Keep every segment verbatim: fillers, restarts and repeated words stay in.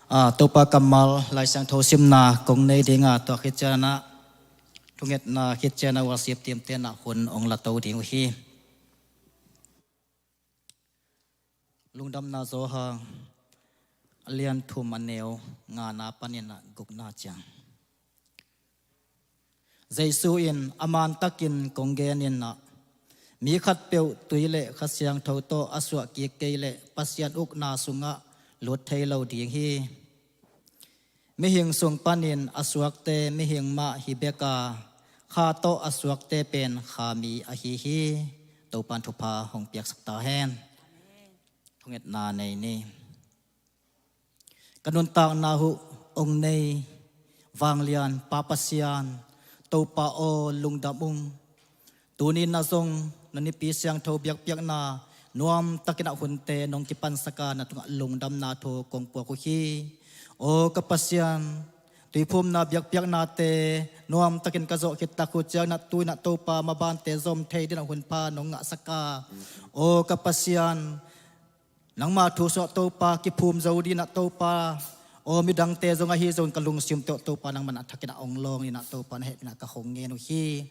A, Topa kammal Lai Siangtho simna kong nei ding a, tua khit ciangin ah thungetna khit ciangin ah worship team te'n ah hun ong la to ding uh hi. Lungdamna Johan a lian thum, a neu ngana panin ah gukna ciang. Jesu in, "A mantakin kong gen in ah, mi khatpeuh tui le Kha Siangtho tawh a suah kik kei leh Pasian ukna sungah lut thei lo ding hi. Mihing sung panin a suakte mihing mah hi bek a, Kha tawh a suakte pen Kha mi ahi hi." Topa'n thupha hong piaksak ta hen. Thungetna nei ni. Ka nuntakna uh hong nei vanglian Pa Pasian, Topa aw, lungdam ung. Tuni-in ah zong na Nipi Siangtho biakpiakna nuamtakin ah hunte nong kipansak a, na tungah lungdamna thu kong puak uh hi. Aw ka Pasian, tuiphumna biakpiaknate nuamtakin ka zawh khit tak uh ciangin ah, tu-in ah Topa, mabante zom thei dingin ah hunpha nong ngahsak a, aw ka Pasian, nangma thu sungah Topa kiphum zo dingin ah Topa, aw midangte zong ahi zongin ka lungsim tawh Topa, nangman a thakin ah ong lawng dingin ah Topa, na hehpihna ka hong ngen uh hi.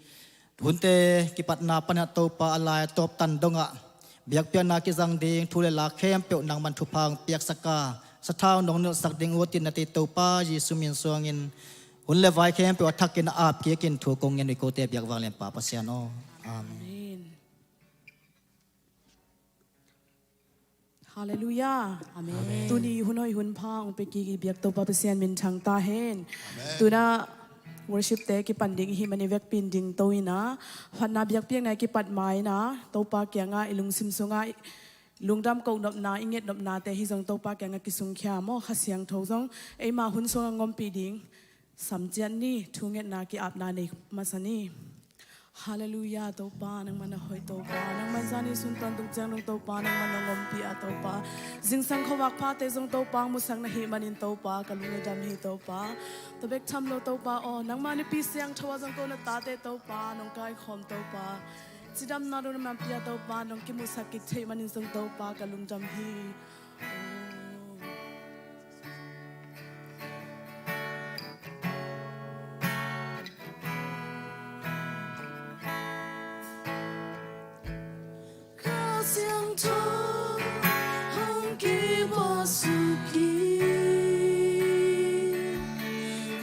Hunte kipatna panin ah Topa, a lai a tawp tan dongah biakpiakna kizang ding thu le la khempeuh nangman thupha hong piaksak a, sathau nong nilhsak ding uh hitin, na tei Topa Jesu min suangin hun le vai khempeuh a thakin a ap kikin thu kong ngen uh hi, kote biak vanglian Pa Pasian aw. Amen. Amen. Halleluiah. Amen. Tuni hun hoih hun pha hong pia kik i biak Topa Pasian minthang ta hen. Amen. Tu-in ah worship te kipan ding i hih manin i vekpi-in ding to in ah, phatna biakpiakna i kipat ma-in ah Topa kiangah i lungsim sungah i lungdam kohnopna, i ngetnopnate hi zong Topa kiangah kisungkhia maw, Kha Siangtho zong eima hun sungah ngompih ding sam ciat ni. Thungetna ki-apna nei masa ni. Halleluiah, Topa nangman a hoih Topa, nangman zani sun tawntung ciang dong Topa, nangman a ngompih a Topa, zingsang khuavak phate zong Topa hong musak na hih manin Topa, ka lung a dam hi Topa. Tua bek tham lo Topa aw, nangma Nipi Siangtho ah zong ko na tate Topa nong kaikhawm Topa, cidamna dong nangman pia Topa, nong kimusak kik theih manin zong Topa, ka lungdam hi. Kha Siangtho hong kibuak suk hi.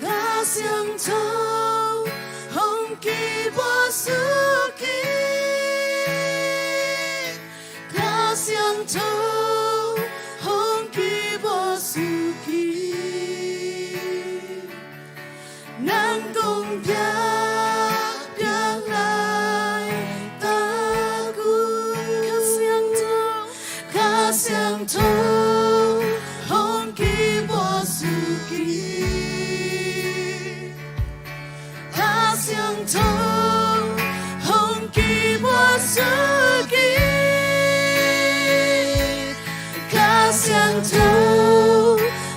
Kha Siangtho hong kibuak suk hi. Kha Siangtho hong kibuak suk hi. Nang kong piak, piak laitak uh. Kha Siangtho, Kha Siangtho hong kibuak suk hi. Kha Siangtho hong kibuak suk hi. Kha Siangtho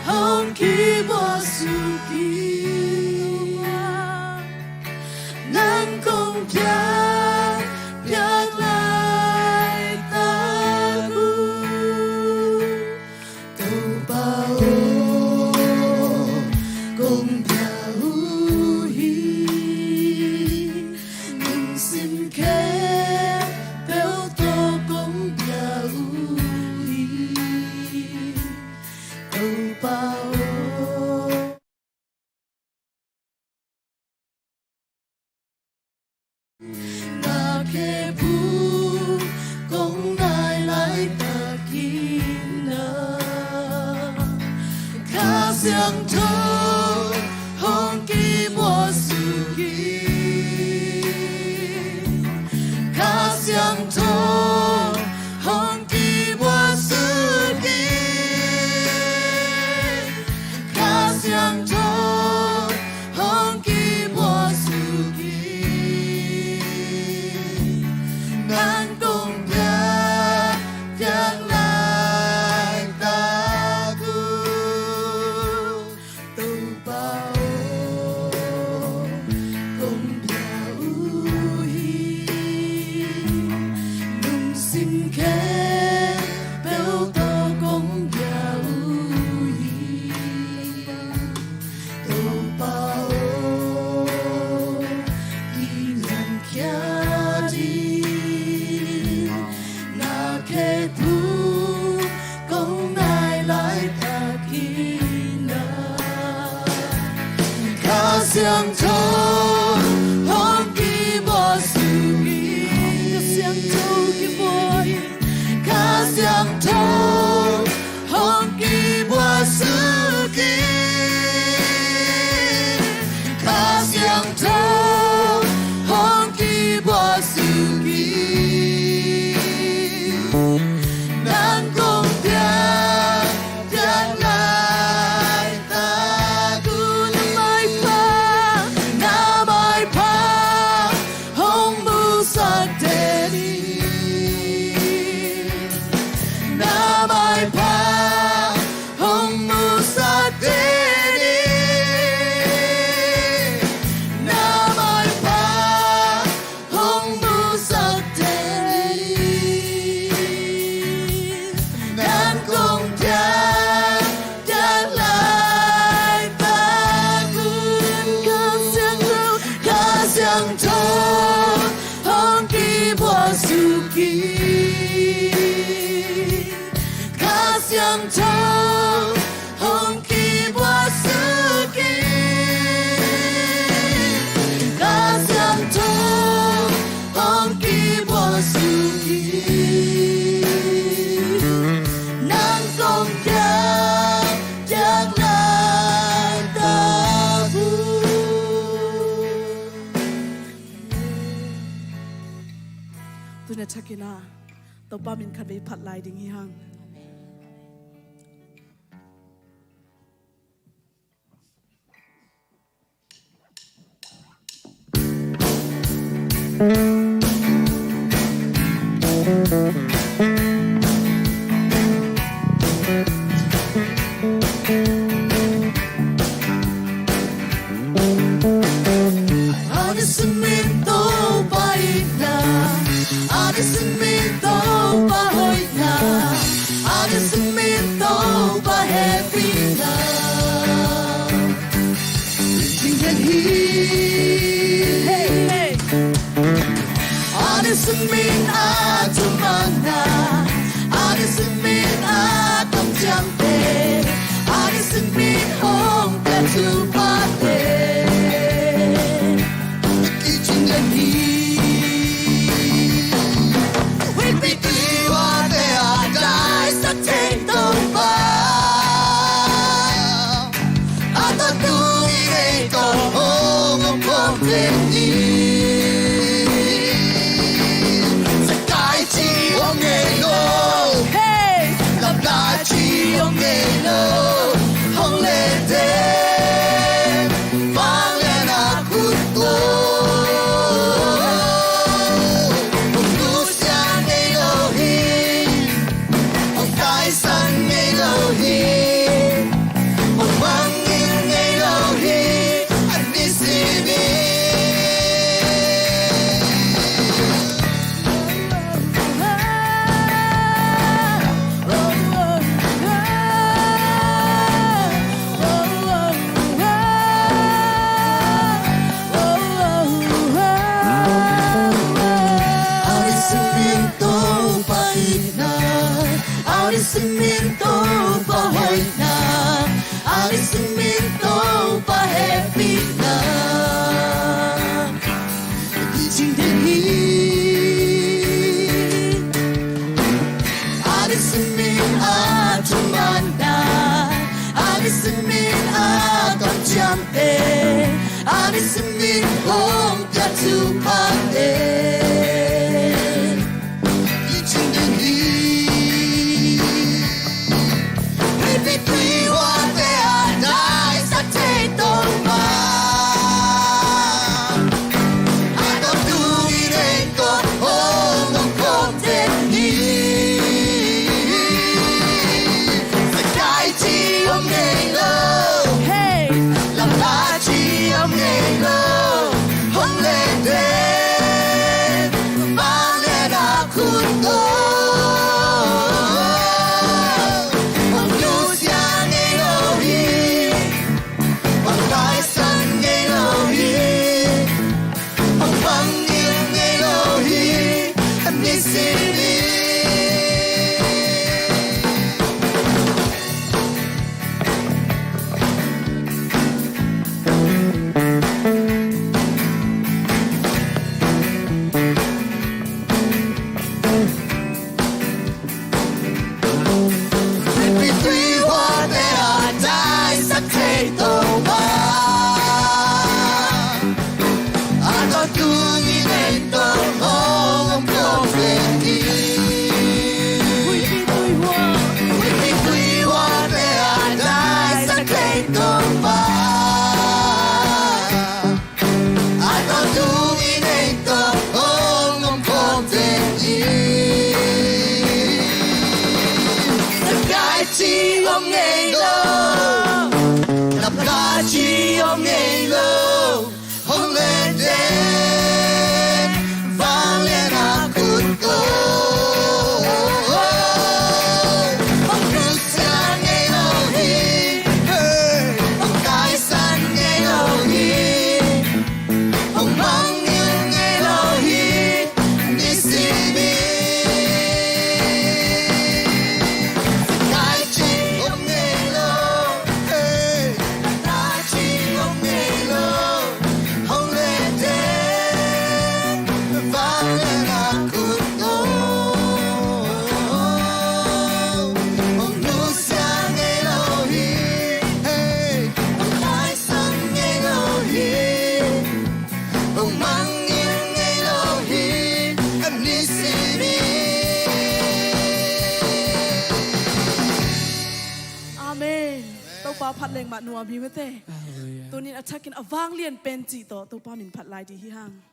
hong kibuak suk hi. Nang kong piak, piak laitak uh. Topa aw, kong bia uh hi. Lungsim khempeuh tawh kong bia uh hi. Topa aw. Na khephung kong nai laitakin ah, Kha Siangtho hong kibuak suk hi. Kha Siangtho hong kibuak suk hi. Kha Siangtho hong kibuak suk hi. Nang kong piak, piak laitak uh. Topa aw, kong bia uh hi. Kha Siangtho hong kibuak suk in, Kha Siangtho hong kibuak suk in, nang kong kiang, kiang nang ta uh. Tuni a thakin ah Topa min khatvei phat lai ding hi hang. Addison min Topa itna, Addison min Topa hoihna, Addison min Topa hehpihna. Jing hen hi. Hey, hey. Addison min a thumanna, Addison min a kamciamte, Addison min hong pia thuphate. Ki jing hen hi. Huipi tuihuate a daisak thei Topa, a tawh tung i ngei tawh hong om khawm thei hi. Sakai ci hong ngei lo. Hey! Lamlai ci hong ngei lo. Hong lete. Vanglian a khut ko. Hong nusia ngei lo hi. Hong taisan ngei lo hi. Hong mangngilh ngei lo hi. A nisim in. Addison min Topa itna, Addison min Topa hoihna, Addison min Topa hehpihna. Ki jing hen hi. Addison min a thumanna, Addison min a kamciamte, Addison min hong pia thuphate. Ki jing hen hi. Huipi tuihuate a daisak thei Topa, mah nuam hi mate. Hallelujah. Tunin a thakin a vanglian pen cih tawh Topa min phat lai dih hi hang. Amen.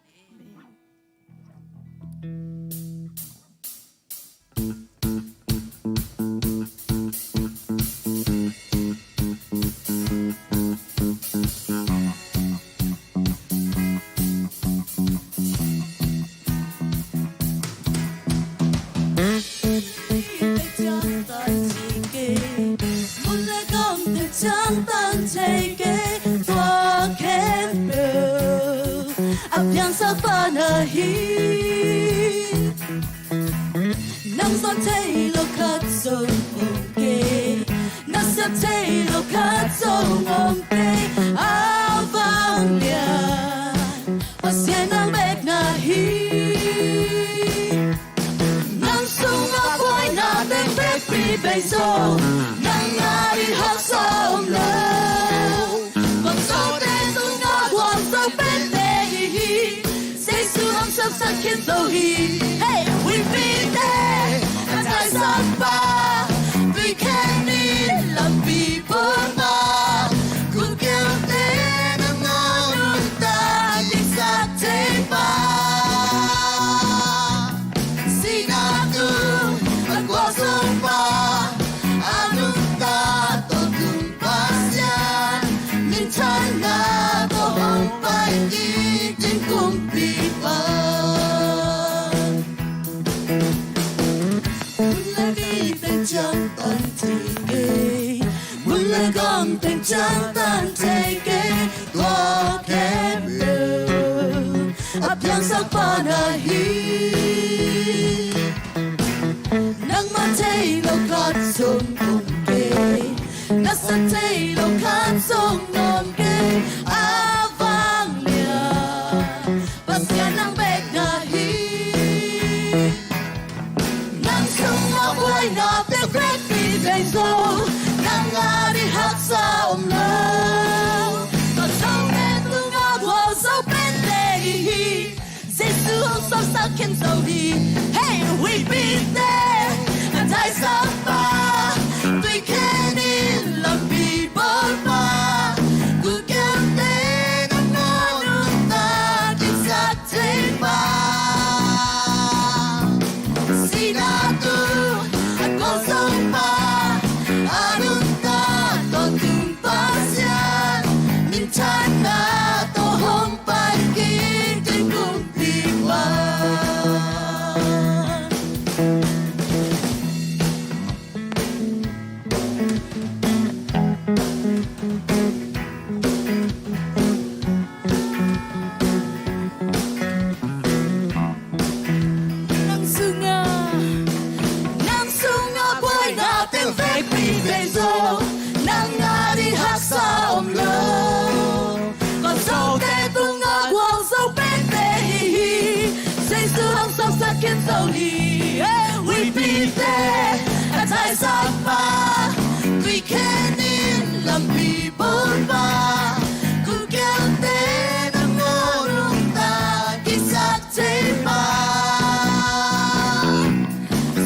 A piangsak pa na hi. Nang zon thei lo khat zong om kei, na siam thei lo khat zong om kei. A vanglian Pasian nang bek na hi. Nang sungah buaina teng vekpi bei zong, nang a ding haksa om lo. Kua sawte tungah gualzo pente i hi. Jesu hong sapsak khin zo hi. Hey, huipite a taisan pa, tui khenin lampi bawl pa, gulkialte nangawn nuntak diksak thei pa. Sihna tung a gualzo pa, a nuntak tawntung Pasian, minthanna tawh hong pai kik ding kumpipa. Mun le mi teng ciangtan thei kei, mun le gam teng ciangtan thei kei, tua khempeuh a piangsak pa na hi. Nangmah thei lo khat zong om kei, na siam thei lo khat zong om kei. A vanglian Pasian nang bek na hi. Nang sungah buaina teng vekpi bei zong, nang a ding haksa om lo. Kua sawte tungah gualzo pente i hi. Jesu hong sapsak khin zo hi. Hey, huipite a taisan pa, tui khenin lampi bawl pa, gulkialte nangawn nuntak diksak thei pa. Sihna tung a gualzo pa, a nuntak tawntung Pasian, minthanna tawh hong pai kik ding kumpipa. Nang sungah, nang sungah buaina teng vekpi bei zong, nang a ding haksa om lo. Kua sawte tungah gualzo pente i hi. Jesu hong sapsak khin zo hi. Hey, huipite a taisan pa, tui khenin lampi bawl pa, gulkialte nangawn nuntak diksak thei pa.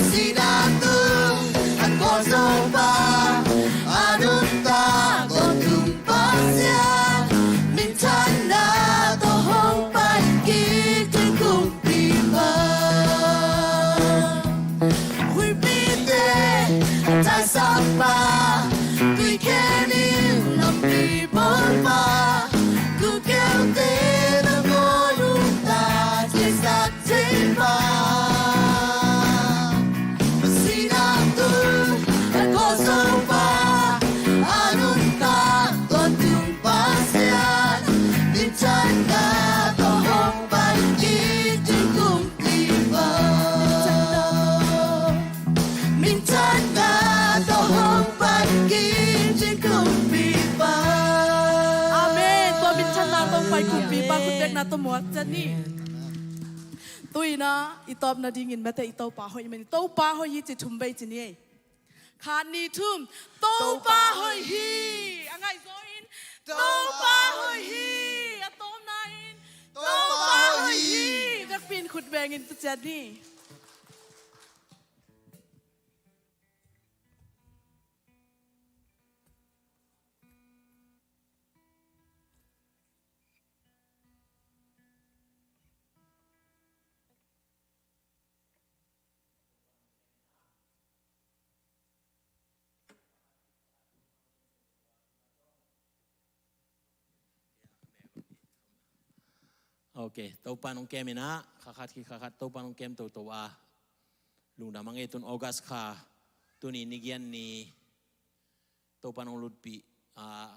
Sihna tung a gualzo pa, a nuntak tawntung Pasian, minthanna tawh hong pai kik ding kumpipa. Huipite a taisan pa, tui khenin lampi bawl pa, gulkialte nangawn nuntak diksak thei pa. Sihna tung a gualzo pa, a nuntak tawntung Pasian, minthanna tawh hong pai kik ding kumpipa. Minthanna tawh hong pai kik ding kumpipa. Amen. Tua minthanna tawh hong pai kumpipa khutbetna tawh muak ciat ni. Tu-in ah i tawp nadingin mate, i Topa hoih man hi. Topa hoih hi ci thum vei ci ni ei. Khat, nih, thum. Topa hoih hi. A ngaihzaw in Topa hoih hi. A tawpna in Topa hoih hi. Vekpi in khut bengin tu ciat ni. Ok, Topa nong kem inah, kha khat khi kha khat Topa nong kem toto a, lungdam a ngei. Tun August kha, tuni nigian ni, Topa nong lutpih a,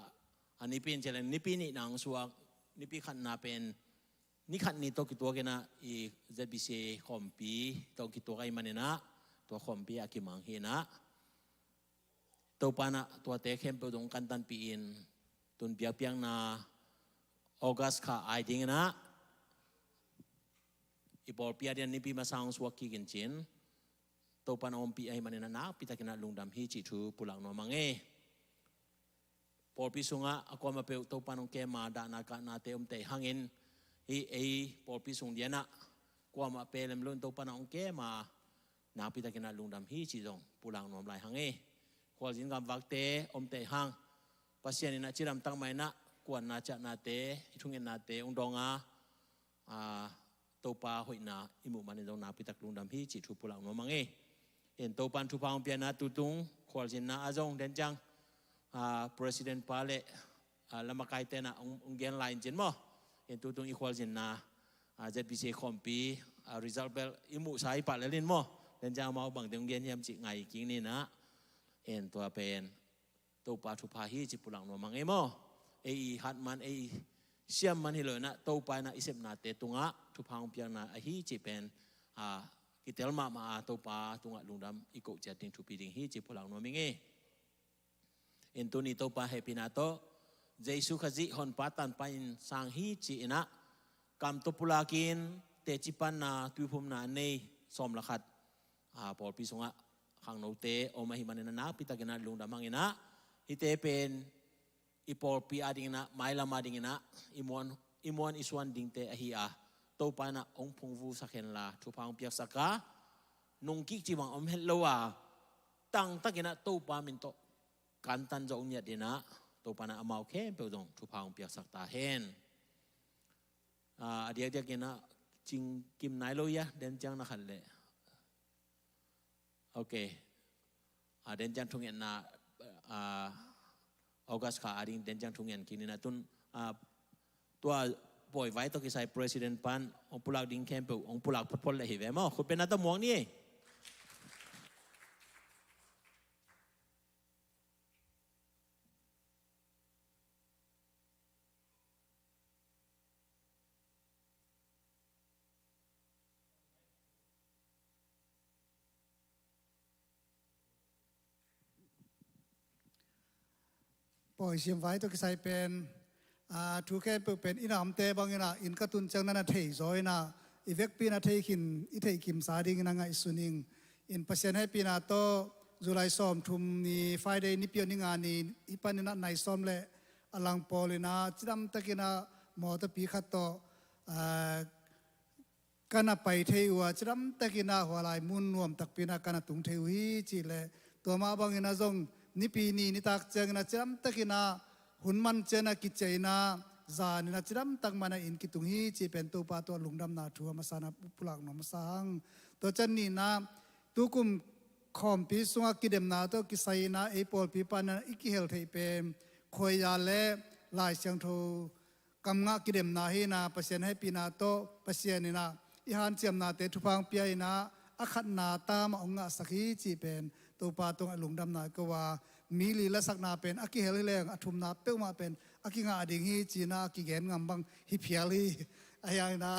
a nipi in cialeng nipi nihna hong suak, nipi khatna pen ni khat ni tawh kituak inah, i Z B C khawmpi tawh kituak ahih man inah, tua khawmpi a kimang hi inah, Topa inah tuate khempeuh dong kantanpih in, tun biakpiakna August kha ai ding inah, i pawlpi a ding nipi masa hong suak kik in cin, Topa in a ompih ahih man inah nakpi tak inah lungdam hi cih thu pulak nuam a ngei. Pawlpi sungah a kuamah peuh Topa in hong kem a, dahna kahnate om tei hangin, hih ei pawlpi sung lianah kuamah pelem lo in Topa in hong kem a, nakpi tak inah lungdam hi cih zong pulak nuam lai hang ei. Khualzin gamvakte om tei hang, Pasian inah cidam tak mah inah kuanna ciahnate, i thungennate hong dawng a, a, Topa hoihna i muh manin zong nakpi tak lungdam hi cih thu pulak nuam a ngei. In Topa in thupha hong pia inah tutung khualzinna ah zong den ciang, a, President pa le, a, lamakaite inah hong, hong gen lai in cin maw. In tutung i khualzinna, a, Z B C khawmpi, a, result bel i muhsa i pah lel in maw, den ciang amau bang ding hong gen hiam cih ngai kik ni inah. In tua pen Topa thupha hi cih pulak nuam a ngei maw. Ei i hat man, ei i siam man hi lo inah, Topa inah i sepnate tungah thupha hong piakna ahi cih pen, a, kitel mahmah a, Topa tungah lungdam i koh ciat ding thupi ding hi cih pulak nuam i ngei. In tuni Topa hehpihna tawh, Jesu Khazih Honpa Tanpa in sang hi ci inah, kam tawh pulak in teci panna, tuiphumna a nei sawm le khat, a, pawlpi sungah khangnote om ahih man inah nakpi tak inah lungdam hang inah, hihte pen i pawlpi a ding inah, mailam a ding inah, i muan, i muan i suan dingte ahi a, Topa inah hong phungvuhsak henla, thupha hong piaksak a, nungkik cih bang om het lo a, tangtak inah Topa min tawh kantan zawh ngiat inah, Topa inah amau khempeuh zong thupha hong piaksak ta hen. A, a diakdiak inah cingkim nai lo ia, den ciang na khat leh. Ok. A, den ciang thungetna, a, August kha a ding den ciang thungen kik ni inah, tun, a, tua pawivai tawh kisai President pa in hong pulak ding khempeuh hong pulak photphot leh hi ve maw. Khut beng na tawh muak ni. Pawi siam vai tawh kisai pen, a, thu khempeuh pen i namte bang inah, inn ka tun ciang na na thei zaw inah, i vekpi na thei khin, i theih kimsa ding inah ngaihsun ing. In Pasian hehpihna tawh July sawmthum ni Friday nipi a ni nga ni, hih pan inah nai sawm le a lang pawl inah cidam tak inah mawtawpi khat tawh, a, ka na pai thei uh a, cidam tak inah hua lai mun nuam takpi inah ka na tung thei uh hi cih leh, tua mah bang inah zong nipi ni nitak ciang inah cidam tak inah hun man ciang inah kiciah inah, zan inah cidam tak mah inah inn kitung hi cih pen Topa tungah lungdamna thu a masa inah pulak nuam masa hang. Tua ciang nihna, tukum khawmpi sungah kidemna tawh kisai inah ei pawlpi pan inah i kihel theih pen Khuaiya le Lai Siangtho kam ngah kidemna hi inah, Pasian hehpihna tawh Pasian inah i hanciamnate thupha hong pia inah, a khatna tam a hong ngahsak hi cih pen Topa tungah lungdamna ko a, mi li lasakna pen a kihel hi leng a thumna peuhmah pen a kingah ding hi ci inah a kigen ngam bang hi phial hi. Ahi hang inah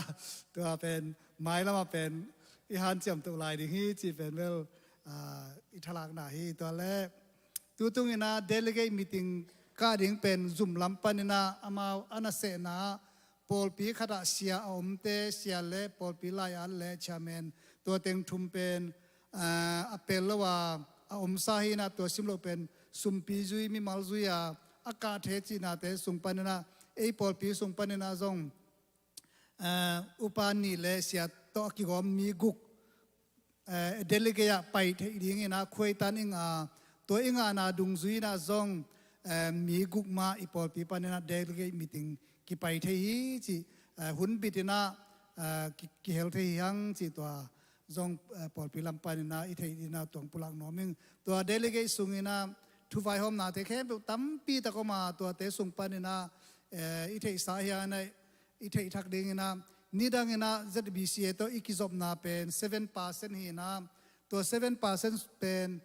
tua pen mailam ah pen i hanciam to lai ding hi cih pen bel, a, i thalakna hi. Tua leh tutung inah delegate meeting kah ding pen zum lam pan inah amau a nasehna ah pawlpi khat ah sia a omte, sia le pawlpi lai-at le chairman, tua teng thum pen, a, a pel lo a, a omsa hi inah, tua sim loh pen sumpi zui, mimal zui a, a kah the cihnate sung pan inah, ei pawlpi sung pan inah zong, a, upa nih le sia tawh a kigawm mi guk, eh, delegate ah pai theih ding inah khuaitan i ngah a, tua i ngahna dungzui inah zong, eh, mi guk mah i pawlpi pan inah delegate meeting kipai thei hi cih, eh, hun bit inah, eh, ki, kihel thei hi hang cih tua zong, eh, pawlpi lam pan inah i theih ding inah tua hong pulak nuam ing. Tua delegate sung inah thuvaihawmnate khempeuh tampi tak om a, tuate sung pan inah, eh, i theihsa hi a inah, i theih thak ding inah, nidang in ah Z B C A tawh i kizopna pen seven percent hi in ah, tua seven percent pen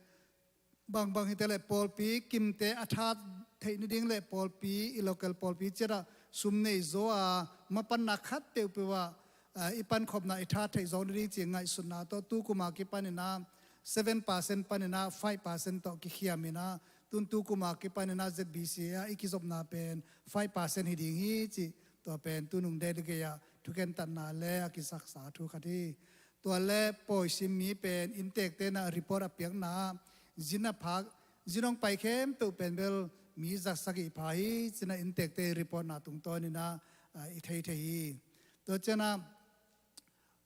bangbang hi ta leh pawlpi kimte a tha theih nading leh pawlpi, i local pawlpi ciat ah sum nei zaw a, mapanna khat peuhpeuh ah, ah, i pankhopna i tha theih zawk nading ci ngaihsutna tawh tu kum a kipan in ah seven percent pan in ah five percent tawh kikhiam in ah, tun tu kum a kipan in ah Z B C A ah i kizopna pen five percent hi ding hi cih tua pen tunung delegate ah thukentatna le a kisaksa thu khat hi. Tua le pawisim mi pen inntekte in ah report a piakna ah zin a phak, zin hong pai khempeuh pen bel mi za sagih pha hi ci in ah inntekte reportna tungtawn in ah, ah, i thei thei hi. Tua ciang ah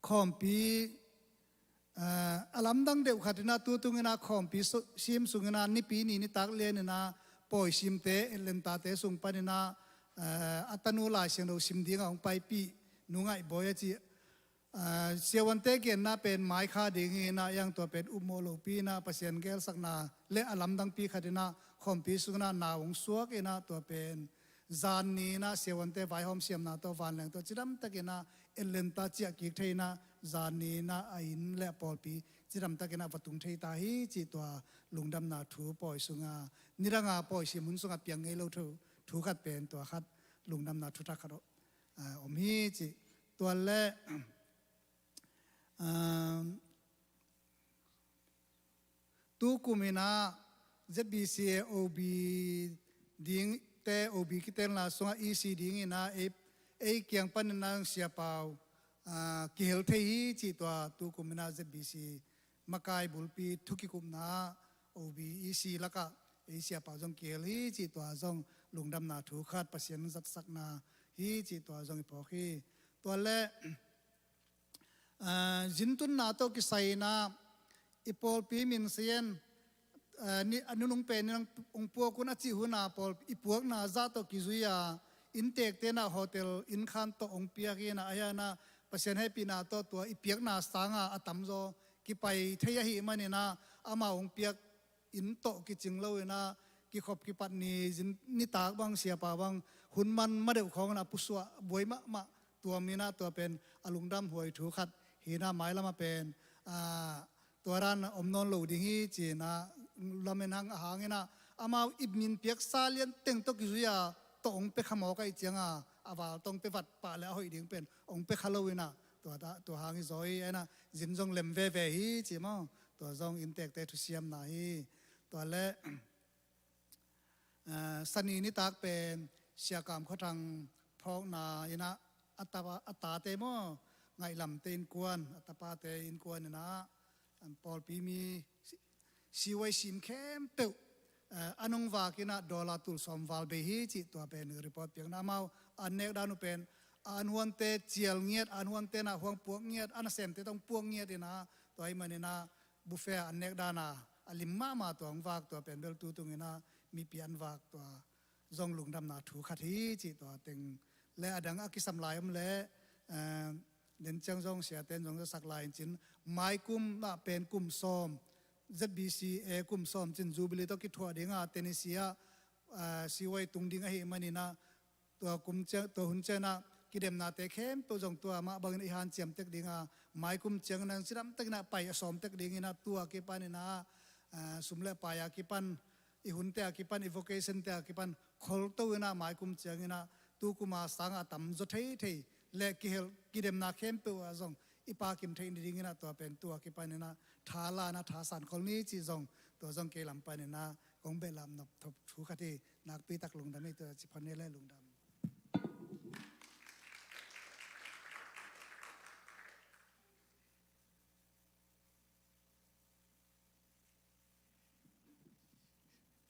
khawmpi, ah, a lamdang deuh khat in ah tu tung in ah khawmpi su-, sim sung in ah Nipi ni nitak lian in ah pawisimte, etlentate sung pan in ah, ah, a tanu Lai Siangtho sim ding a hong paipih Nu Ngaih Bawi a ci, ah, siavuante genna pen maikha ding hi in ah, a iang tua pen upmawh lopi in ah Pasian gelsakna le a lamdangpi khat in ah khawmpi sung in ah nau hong suak in ah tua pen zan ni in ah siavuante vaihawm siamna tawh vanleng tawh cidamtak in ah etlenta ciah kik thei in ah zan ni in ah a inn le a pawlpi cidamtak in ah va tung thei ta hi cih tua lungdamna thu pawi sung a, nidang a pawisim hun sung a piang ngei lo thu, thu khat pen tua khat lungdamna thutak khat, ah, om hi cih. Tua le, ah, tu kum in ah Z B C A O B dingte, O B kitelna sung ah E C ding in ah ei, ei kiang pan in ah Sia Pau, ah, kihel thei hi cih tua tu kum in ah Z B C makai bulpi thu kikupna ah O B E C lak ah ei Sia Pau zong kihel hi cih tua zong lungdamna thu khat, Pasian zatsakna hi cih tua zong i phawk hi. Tua le, ah, zin tunna tawh kisai in ah i pawlpi min sian, ah, ni, a nunung pen in hong puak un a cih hun a pawl i puakna zah tawh kizui a inntekte in ah hotel inn khan tawh hong piak hi in ah, a hiang in ah Pasian hehpihna tawh tua i piakna sang a a tamzaw kipai thei ahih man in ah amau hong piak inn tawh kicing lo in ah kikhop kipat ni zin nitak bang Sia Pau bang hun man ma deuh khawng in ah pusuah buai mahmah tuam in ah tua pen a lungdam huai thu khat hi in ah mailam ah pen, ah, tua dan om nawn lo ding hi ci in ah lamen hang a hang in ah amau i min piaksa lian teng tawh kizui a tawh hong pia kha mawk ahih ciang a a val tawh hong pia vat pah le a hoih ding pen hong pia kha lo in ah tua ta, tua hang hi zaw hi in ah zin zong lem veve hi ci maw. Tua zong inntekte thusiamna hi. Tua le, ah, Sani nitak pen Sia Kam Khua Thang phawkna in ah a ta, a tate maw, Ngaih Lamte innkuan, a tapate innkuan in ah, um, pawlpi mi si-, siwai sim khempeuh, ah, an hong vak in ah dollar tul sawm val bei hi cih tua pen report piakna amau an nek dan uh pen an huante cial ngiat, an huante in ah huang puak ngiat, a nasemte tawh hong puak ngiat in ah tua ahih man in ah buffet an nek dan a a lim mahmah tua hong vak tua pen bel tu tung in ah mipi an vak tua zong lungdamna thu khat hi cih tua teng le a dang a kisam lai om le, eh, den ciang zong siate in zong zasak lai in cin mai kum ah pen kum sawm, Z B C A kum sawm cin Jubilee tawh kithuah ding a Tennessee ah, eh, siwai tung ding ahih man in ah tua kum ciang, tua hun ciang ah kidemnate khempeuh zong tua mah bangin i hanciam tek ding a, mai kum ciangin ah cidam takin ah pai a sawm tek ding in ah tua kipan in ah, ah, sum le pai a kipan, i hunte a kipan, i vocation te a kipan kholto in ah mai kum ciangin ah tu kum a sang a tamzaw thei thei le kihel kidemna khempeuh ah zong i pakim theih ni ding in ah tua pen tua kipan in ah tha la in ah tha sankhol ni cih zong tua zong kei lam pan in ah kong behlap nop thop thu khat hi. Nakpi tak lungdam hi, tua ci phot ni le lungdam.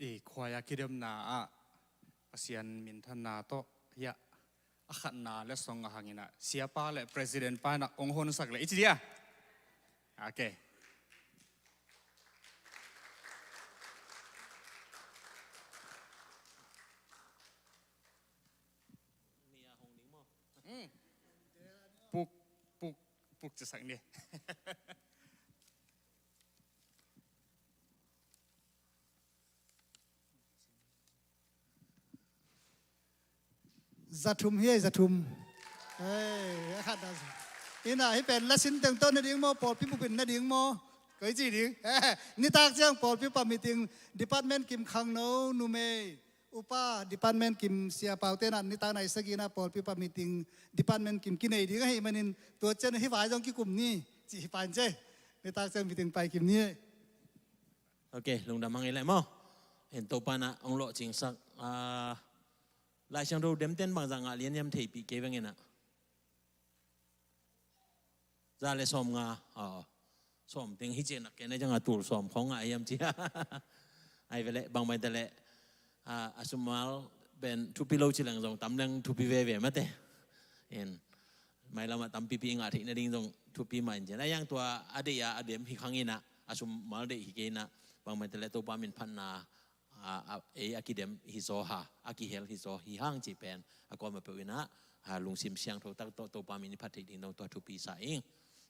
I khuaia kidemna ah Pasian minthanna tawh hiah a khatna le song a hang in ah siapa le president pa in ah ong honsak le i ci dia. Okay. Mm. Puk, puk, puk cisak ni. Za thum hi, za thum. Hei, a khat na. Ina, hih pen lasin teng tawh na ding maw, pawlpi bupin na ding maw? Koi ci ding. Nitak ciang pawlpi upa meeting, department kim khangno numei, upa department kim siapaute na, nitak nai sagihna pawlpi upa meeting, department kim kinei ding ahih manin, tua ciang hih vai zong kikum ni, ci hi pan ce. Nitak ciang meeting pai kim ni. Ok, lungdam hang ei leh maw. En Topa na ong lawhcingsak, ah, Lai Siangtho demten bangzah ngah lian hiam theihpih kei veng ina. Za le sawm nga, aw, sawm teng hi ciang nak kei na ciang a tul sawm khawng ngah hiam ci. Ai ve leh, bang mai ta leh, ah, a sum mal pen thupi lo ci leng zong tam leng thupi veve mate. En, mailam ah tampipi ngah theih nading zong thupi mah in cian. A yang tua a deih a a dem hi khang ina, a sum mal deih hi kei ina, bang mai ta leh Topa min phatna, a, a, ei a kidem hi zaw ha, a kihel hi zaw hi hang cih pen a kuamah peuh ina, a, lungsim siangtho tak tawh Topa min i phat theih ding dong tua thupi sa ing.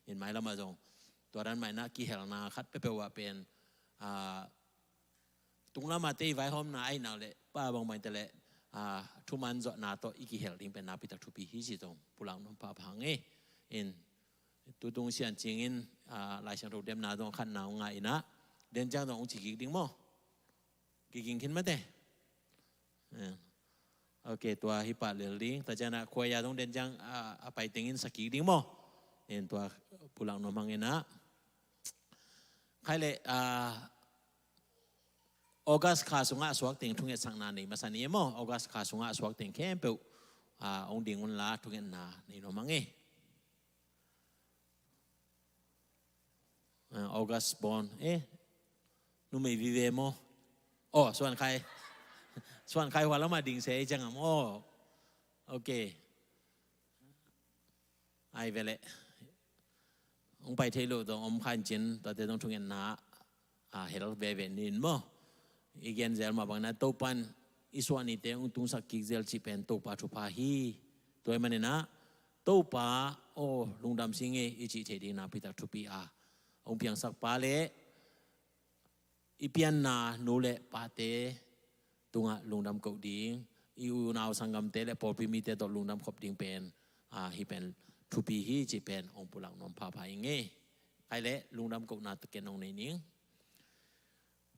In mailam ah zong tua dan mah ina kihelna khat peuhpeuh ah pen, a, tunglam ah tei vaihawmna ahih nak leh pa bang mai ta leh, a, thuman zawhna tawh i kihel ding pen nakpi tak thupi hi ci zong pulak nuam pha pha ngei. In tutung sian cingin, a, Lai Siangtho demna zong khatna ong ngah ina, den ciang zong ong ci kik ding maw? Kiging khin mate. Eh. Ok, tua hi pah lel ding. Tua ciang a khuaia zong den ciang, ah, a pai tengin sa kik ding maw? En tua pulak nuam hang ina. Khai leh, ah, August kha sungah a suak teng thungetsakna nei masa ni maw? August kha sungah a suak teng khempeuh, ah, ong ding unla thungetna nei nuam hang ei. Ah, August born. Eh, numei vive maw? Oh, Suan Khai. Suan Khai hua lamah ding se ei ciang am. Oh, ok. Ai ve leh. Ong pai thei lo zong om khan cin, tuate zong thungetna, ah, hel veve nin maw? I gen zel mah bangin a Topan i suah nite ong tungsak kik zel cih pen Topa thupha hi. Tua ahih manin a Topa, aw, lungdam sing ei i cih theih ding nakpi tak thupi a ong piangsak pa leh i pianna nu le pate tungah lungdam koh ding, i unau sanggamte le pawlpi mite tawh lungdam khop ding pen, ah, hih pen thupi hi cih pen ong pulak nuam pha pha ing ei. Khai leh lungdam kohna taken ong nei ning.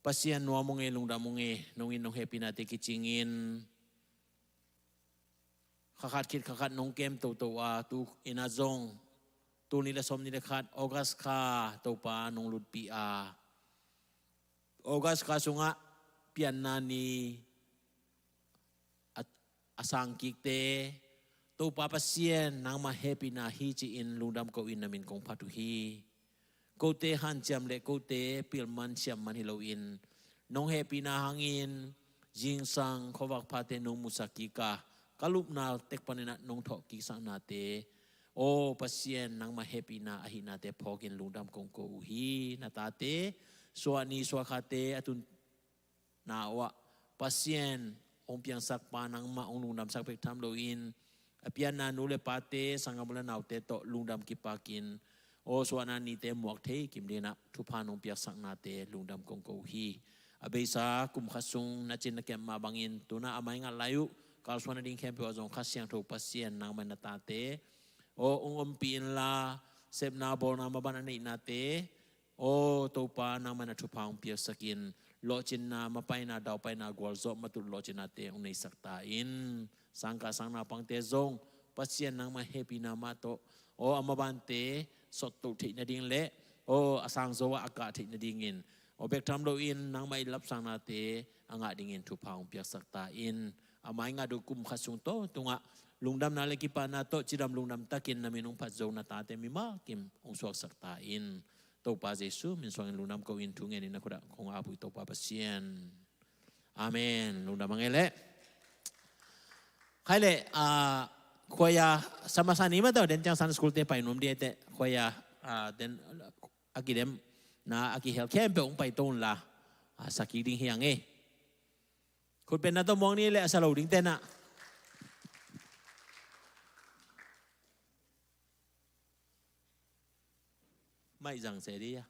Pasian nuam ung ei, lungdam ung ei, nong in nong hehpihnate kicingin kha khat khit kha khat nong kem toto a, tu ina zong tul nih le sawm nih le khat August kha Topa nong lutpih a, August kha sungah pianna ni a, a sang kikte, Topa Pasian nangmah hehpihna hi ci-in lungdam ko-in na min kong phat uh hi. Kote hanciam le kote pilman siamman hi loin nong hehpihna hangin zingsang khuavak phate nong musak kik a, ka lupna tek panin ah nong thawh kiksaknate, aw Pasian nangmah hehpihna ahihnate phawkin lungdam kong ko uh hi. Na tate suah ni suah khate a tun na uh ah Pasian hong piangsak pa nangmah hong lungdamsak bek tham loin a pianna nu le pate, sanggam u le naute tawh lungdam kipakin aw suahna nite muak thei kim dingin ah thupha nong piaksaknate lungdam kong ko uh hi. A beisa kum khat sung na cin na kep mah bangin tu-in ah a mai ngat lai uh kalsuan nading khempeuh ah zong Kha Siangtho Pasian nangmah in na tate aw hong ompih inla, sepna bawlna maban a neihnate aw Topa nangmah in ah thupha hong piaksakin, lawhcinna mapaina daupaina gualzawh matut lawhcinnate hong neisak ta in. Sangkah sangnaupangte zong Pasian nangmah hehpihna mah tawh aw a mabante sottoh theih nading le aw a sangzo ah a kah theih nadingin aw bek tham loin nangmah i lapsangnate a ngah dingin thupha hong piaksak ta in. A mai ngat uh kum khat sung tawh tungah lungdamna le kipahna tawh cidam lungdam takin na min hong phat zo na tate mimal kim hong suaksak ta in. Topa Jesu min suangin lungdam ko-in thu ngenin na khut ah kong ap uh hi Topa Pasian. Amen. Lungdam a ngei leh. Khai leh, ah, khuaia sa masa ni mah tawh den ciang Sunday school te pai nuam dih ei teh khuaia, ah, den a kidemna a kihel khempeuh hong pai to unla, ah, sa kik ding hi a ngei. Khut beng na tawh muang ni leh a sa lo ding tenah. Mai zang se dih a.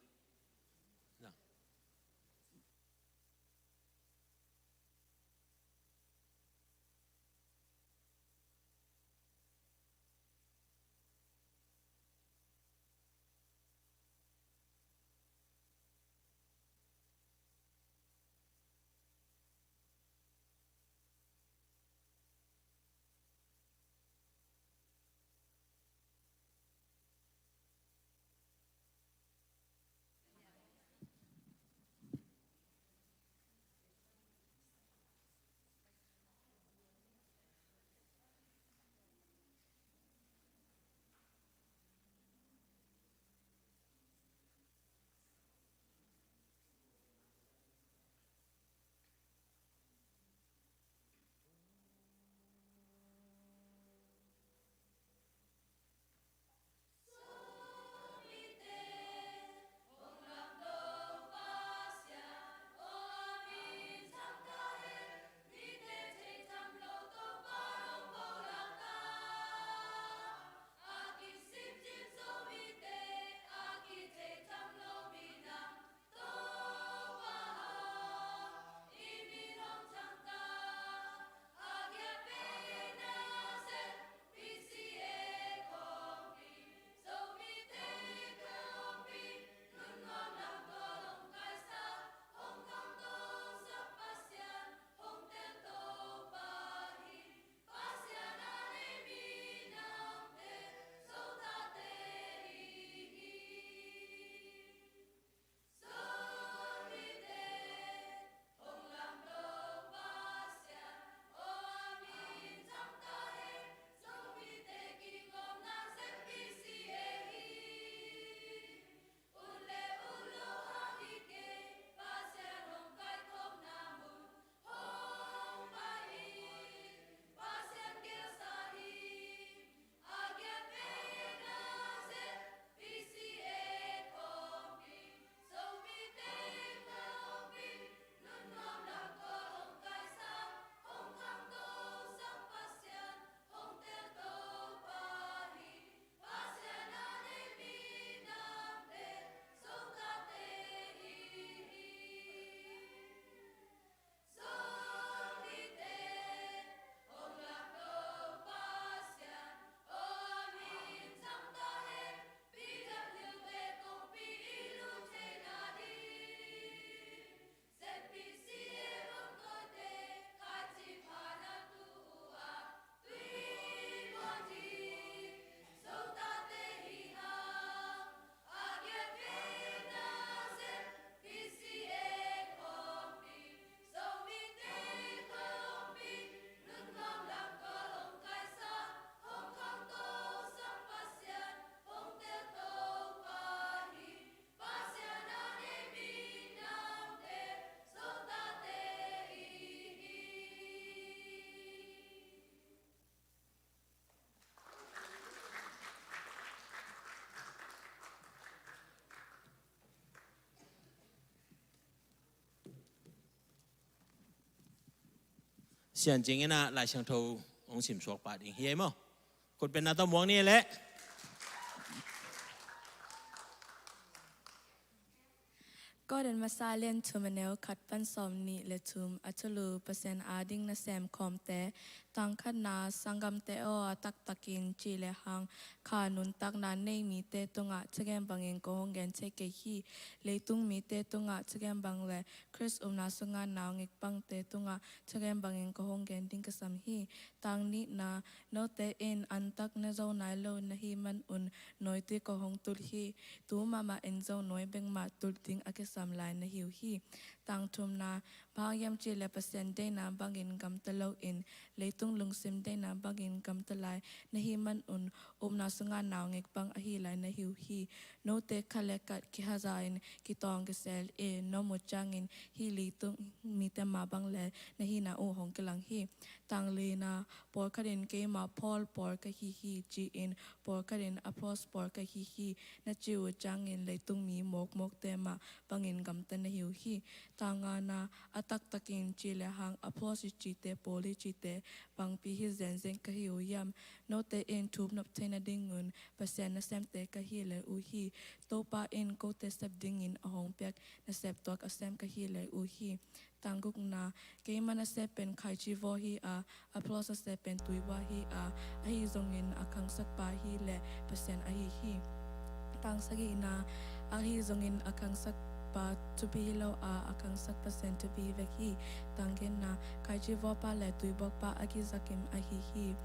Cian cingin ah Lai Siangtho hong simsuak pah ding hi ei maw? Khutbetna tawh muang ni leh. Korin masa lian thum a neu khat pan sawm nih le thum. A thulu: Pasian ading nasem khawmte. Tang khatna: Sanggamte aw, a taktakin ci le hang kha nuntakna nei mite tungah thagem bangin ko hong gen thei kei hi. Leitung mite tungah thagem bang le Khrist upna sunga naungek bangte tungah thagem bangin ko hong gen ding ka sam hi. Tang nihna: Note in antak na zo nai lo na hih manun nawite ko hong tulh hi. Tu mahmah in zong nawi bek mah tulh ding a kisam lai na hi uh hi. Tang thumna: Bang hang hiam cih leh Pasian deihna bangin gamta loin leitung lungsim deihna bangin gamta lai na hih manun upna sunga naungek bang ahi lai na hi uh hi. Note khat le khat kihaza-in kitawng kisel-in na om uh ciangin hih leitung mite mah bang le na hihna uh hong kilang hi. Tang lina: Pawlkhat in keimah Paul pawl ka hi hi ci-in, pawlkhat in Apollos pawl ka hi hi na ci uh ciangin leitung mi mawkmawkte mah bangin gamta na hi uh hi. Tang ngana: A taktakin ci le hang Apollos i cite, Paul i cite bangpi hi zenzen ka hi uh hiam? Note in thupnop theihna dingun Pasian nasemte ka hi lai uh hi. Topa in kote sep dingin a hong piak nasep tuak a sem ka hi lai uh hi. Tang gukna: Keima nasep pen khaici vaw hi a, Apollos nasep pen tuivua hi a, ahi zongin a khangsakpa hi le Pasian ahi hi. Tang sagihna: Ahi zongin a khangsakpa thupi hi lo a, a khangsak Pasian thupi hi vek hi. Tang giatna: Khaici vawpa le tuibuakpa a kizakim ahi hi.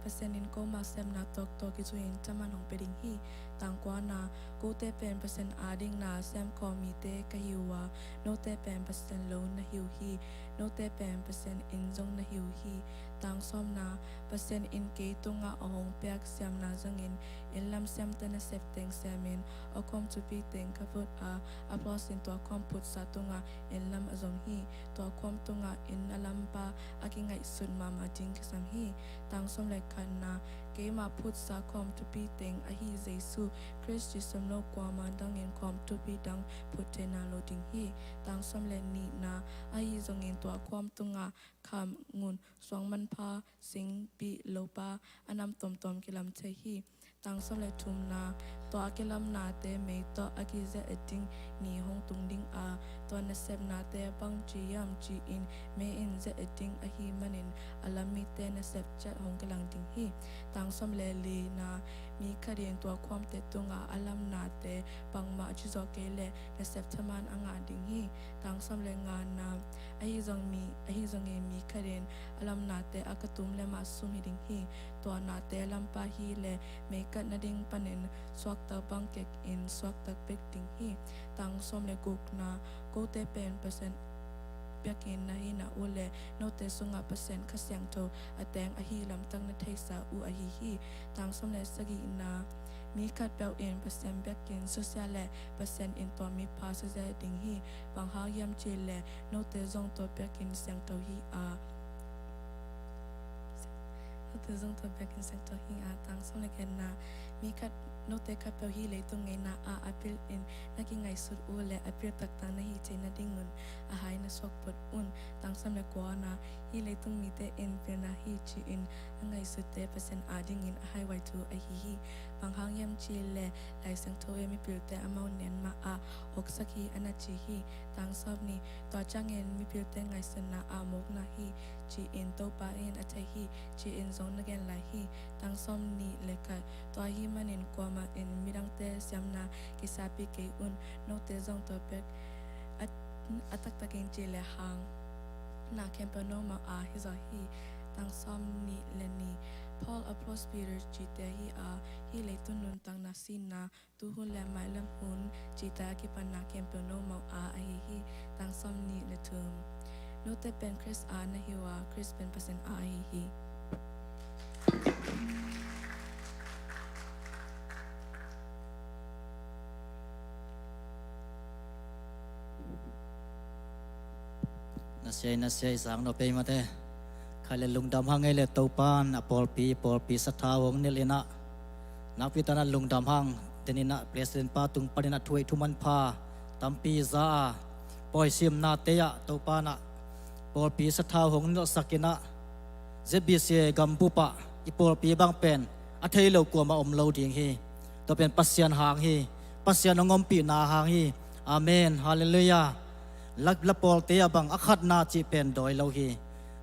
Pasian in koma sepna tawktawk i thu-in thaman hong pia ding hi. Tang kuana: Kote pen Pasian ading na semkhawm mite ka hi uh a, note pen Pasian lo na hi uh hi. Note pen Pasian inn zong na hi uh hi. Tang sawmna: Pasian in kei tungah a hong piak siamna zangin inn lam siamte nasep teng semin a khawm thupi teng ka phut a, Apollos in tua khawm phutsa tungah inn lam a zom hi. Tua khawm tungah inn a lampa a kingaihsut mahmah ding kisam hi. Tang sawm le khatna: Keima phutsa khawm thupi teng ahi Jesu Khrist i sum lo kuamah dangin khawm thupi dang phut theihna lo ding hi. Tang sawm le nihna: Ahi zongin tua khawm tungah kham ngun, suang manpha, singpi, lopa, a nam tuamtuam kilam thei hi. Tang sawm le thumna: Tua a kilamnate mei tawh a kizia-et ding ni hong tung ding a, tua nasepnate bangci hiam ci-in mei in zia-et ding ahih manin a lam mite nasep ciat hong kilang ding hi. Tang sawm le lina: Mi khat in tua khawmte tungah a lamnate bangmah a cizawh kei leh nasep thaman a ngah ding hi. Tang sawm le ngana: Ahi zong mi, ahi zongin mi khat in a lamnate a katum le mah sum hi ding hi. Tua nate lampa hi le mei kat nading panin suaktak bang kekin suaktak bek ding hi. Tang sawm le gukna: Kote pen Pasian biakinn na hihna uh le note sungah Pasian Kha Siangtho a teng ahi lamtak na theisa uh ahi hi. Tang sawm le sagihna: Mi khatpeuh in Pasian biakinn susia le Pasian in tua mipha susia ding hi. Bang hang hiam cih leh note zong tua biakinn siangtho hi a, note zong tua biakinn siangtho hi a. Tang sawm le giatna: Mi khat, note khatpeuh hih leitung ngeina ah a pil in na kingaihsut uh le a pil taktak na hih theih nadingun a hai na suak phot un. Tang sawm le kuana: Hih leitung mite in pilna hi ci-in a ngaihsutte Pasian adingin a haihuai thu ahi hi. Bang hang hiam cih leh Lai Siangtho in mipilte amau nen mah ah hawksak hi a na ci hi. Tang sawm nih: Tua ciangin mipilte ngaihsutna ah mawkna hi ci-in Topa in a thei hi ci-in zong na gen lai hi. Tang sawm nih le khat: Tua ahih manin kuamah in midangte siamna kisiapi kei un. Note zong tua bek a, a taktakin ci le hang na khempeuh nomau a hi zaw hi. Tang sawm nih le nih: Paul, Apollos, Peter cite hi a, hih leitung nuntakna sinna, tuhun le mailam hun cite a kipatna khempeuh nomau a ahi hi. Tang sawm nih le thum: Note pen Khrist a na hi uh a, Khrist pen Pasian a ahi hi. Na sia, na sia, sang no pei mate. Khai le lungdam hang ei le Topan a pawlpi, pawlpi sathau hong nilh inah, nakpi tanah lungdam hang. Teninah President pa tung paninah thu ei thu manpha tampi za a, pawisimnate ah Topanah pawlpi sathau hong nilhsak inah, Z B C A gambup ah i pawlpi bang pen a thei lo kuamah om lo ding hi. Tua pen Pasian hang hi. Pasian hong ompihna hang hi. Amen. Halleluiah. La, la pawlte ah bang a khatna cih pen dawi lo hi.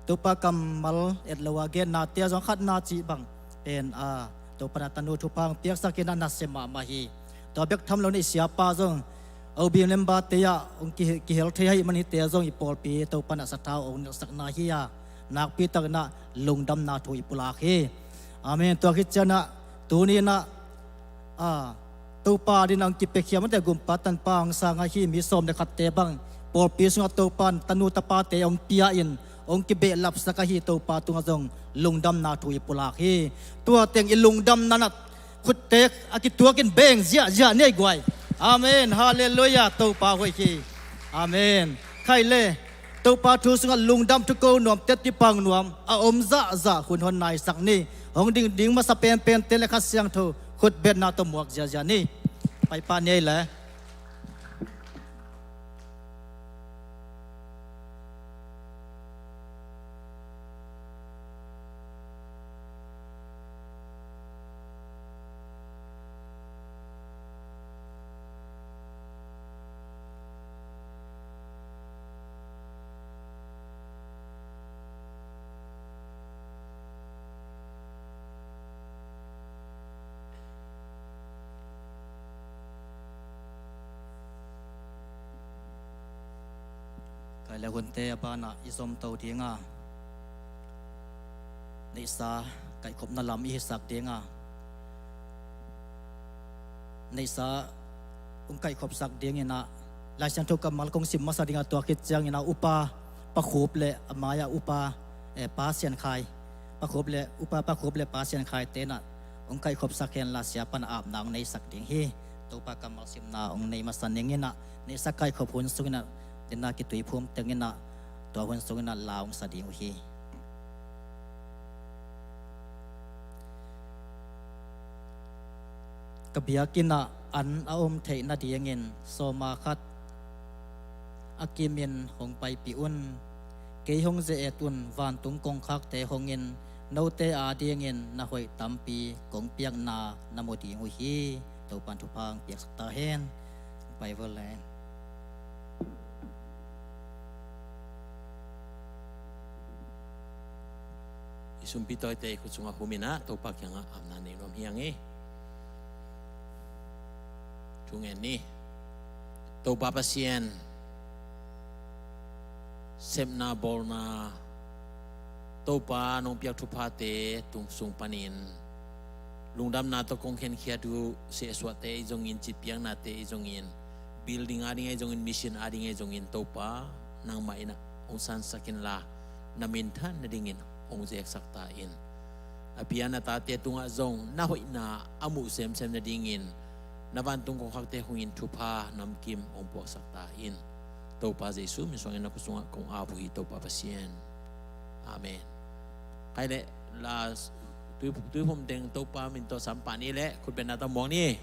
Topa kammal et lo a gennate ah zong a khatna cih bang pen a, Topa in a tanu thupha hong piaksak in a nasia mahmah hi. Tua bek tham lo in i siapa zong O B memberte ah hong ki, kihel thei ahih man hihte zong i pawlpi Topa in a sathau hong nilhsakna hi a, nakpi takin a lungdamna thu i pulak hi. Amen. Tua khit ciangin a tuni in a, a, Topa adingin a hong kipiakhia mate gumpa tanpa hong sang ahi mi sawm le khatte bang pawlpi sungah Topa in tanu tapate hong pia in hong kibehlapsak ahi Topa tungah zong lungdamna thu i pulak hi. Tua teng i lungdamna in a khutte a kituakin beng ziahziah ni ei guai. Amen. Halleluiah. Topa hoih hi. Amen. Khai le Topa thu sungah lungdam thu ko nuam, teci pang nuam a om zahzah hun hon naisak ni. Hong ding ding masa penpente le Kha Siangtho khutbetna tawh muak ziahziah ni. Paipah ni ei le. Kai le hunte a banah i zomto dinga, neihsa kaihkhopna lam i hisak dinga, neihsa hong kaihkhopsak dingin ah Lai Siangtho kammal kong sim masa dingah tua khit ciangin ah Upa Pa Khup le a mai-ah Upa, eh, Pa Sian Khai, Pa Khup le, Upa Pa Khup le Pa Sian Khaite in ah hong kaihkhopsak henla siapa in ah apna hong neisak ding hi. Topa kammal simna hong nei masa ning in ah neihsa kaihkhop hun sungin ah dena kituiphum tengin ah tua hun sungin ah la hong sa ding uh hi. Ka biakinn ah an a om theih nadingin sawma khat a kimin hong paipih un. Kei hong ze-et un, vantung kongkhakte hongin note adingin na hoih tampi kong piakna na mu ding uh hi. Topan thupha hong piaksak ta hen. Hong pai vawleng. I sumpi tawite i khut sungah hum in ah Topa kiangah apna nei nuam hi ing ei. Thu ngen ni. Topa Pasian, sepna bawlna Topa nong piak thuphate tung sung panin lungdamna tawh kong khenkhiat uh, sehsuahte ahi zongin, citpiaknate ahi zongin, building ading ahi zongin, mission ading ahi zongin, Topa nangmah in ah hong sansak inla na minthan nadingin hong zeksak ta in. A bia na tate tungah zong na hoihna a muh semsem nadingin na vantung kongkhakte hongin thupha namkim hong puaksak ta in. Topa Jesu min suangin na khut sungah kong ap uh hi, Topa Pasian. Amen. Khai le la tui, tuiphum teng Topa min tawh sam pah ni le khutbetna tawh muak ni.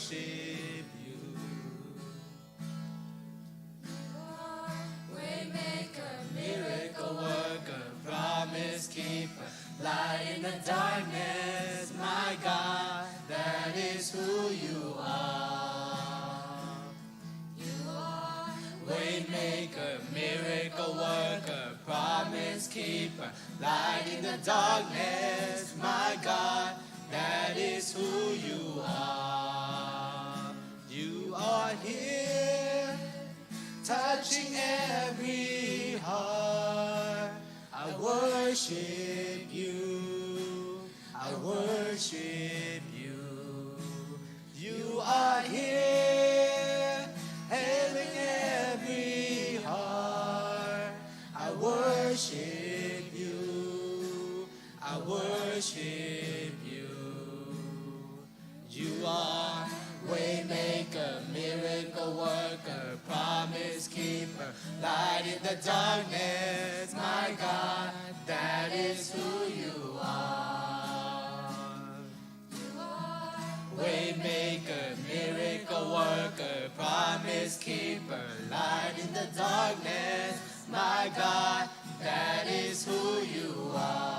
worship you. You are waymaker, miracle worker, promise keeper, light in the darkness, my God, that is who you are. You are waymaker, miracle worker, promise keeper, light in the darkness, my God, that is who you are. You are here, touching every heart. I worship you. I worship you. You are here, healing every heart. I worship you. I worship you. You are waymaker, miracle worker, promise keeper, light in the darkness, my God, that is who you are. You are waymaker, miracle worker, promise keeper, light in the darkness, my God, that is who you are.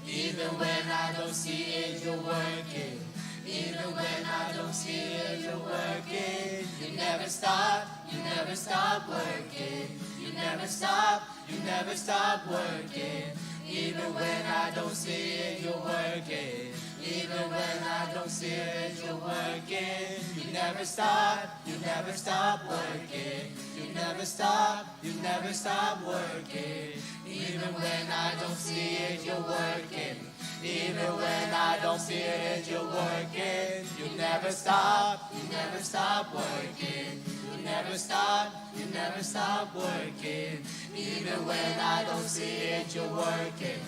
Even when I don't see it, you're working. Even when I don't see it, you're working. You never stop, you never stop working. You never stop, you never stop working. Even when I don't see it, you're working. Even when I don't see it, you're working. You never stop, you never stop working. You never stop, you never stop working. Even when I don't see it, you're working. Even when I don't see it, you're working. You never stop, you never stop working. You never stop, you never stop working. Even when I don't see it, you're working.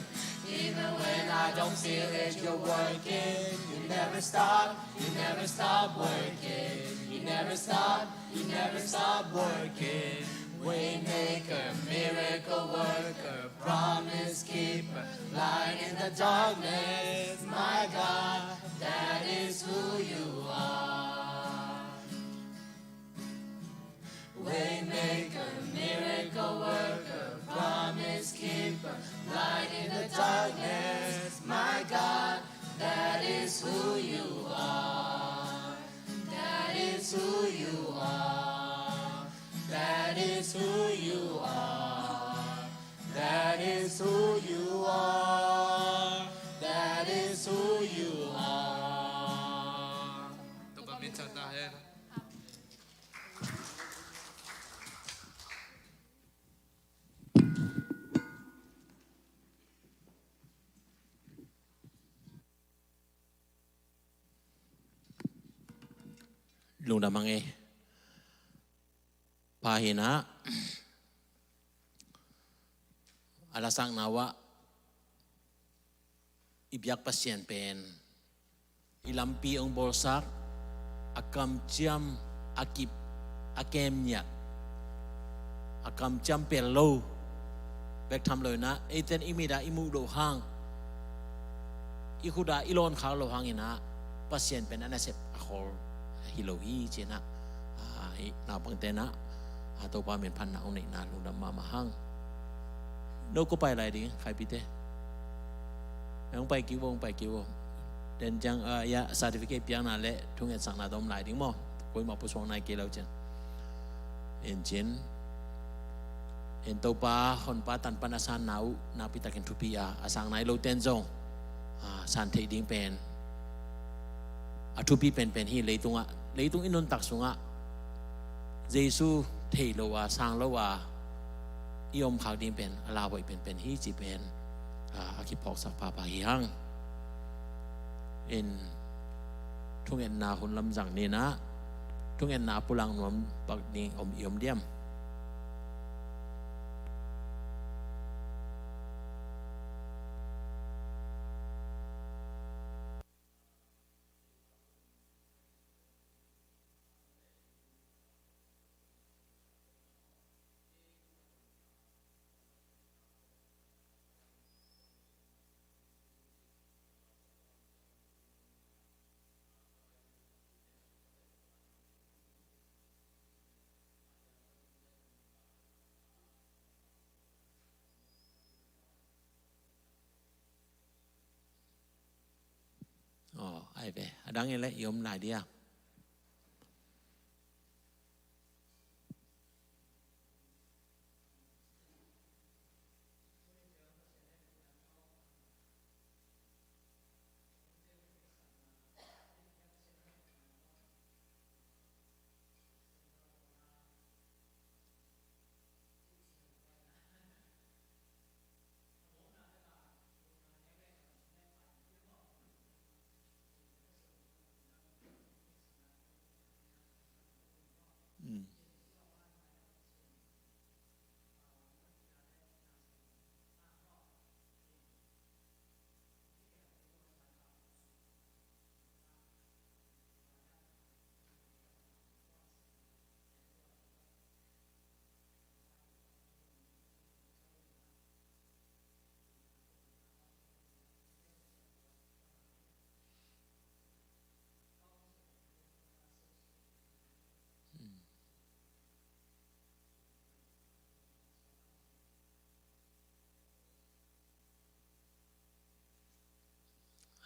Even when I don't see it, you're working. You never stop, you never stop working. You never stop, you never stop working. Waymaker, miracle worker, promise keeper, light in the darkness, my God, that is who you are. Waymaker, miracle worker, promise keeper, light in the darkness, my God, that is who you are. That is who you are. That is who you are. That is who you are. That is who you are. Topa min thang ta hen. Lungdam hang e. Pa hi-in ah, a lasakna uh ah i biak Pasian pen i lampi hong bawlsak, a kamciam, a kip, a kemngiat, a kamciam pel lo bek tham lo-in ah, eite'n i mit ah i muh loh hang, i khut ah i lawn khak loh hangin ah, Pasian pen a nasep a khawl hi lo hi, ci-in ah, ah, hih naupangte'n ah, ah, Topa min phatna hong neihna lungdam mahmah hang. No kua pai lai ding, Khaipite? Hong pai kik vo, hong pai kik vo. Then ciang, ah, ya, certificate piakna leh thungetsakna tawh om lai ding maw? Koimah pusuak nai kei lo ciang. In cin, in Topa Honpa tanpan a sanna uh nakpi takin thupi a, a sang nai lote'n zong, ah, san theih ding pen a thupi penpen hi. Leitungah, leitung i nuntak sungah Jesu thei lo a, sang lo a i om khak ding pen a lauhuai penpen hi, ci pen, ah, a kiphawksak pahpah hi hang. In thungetna hun lam zang ni-in ah, thungetna pulak nuam pak ding om, i om diam? Ai ve, a dang in le i om lai dia.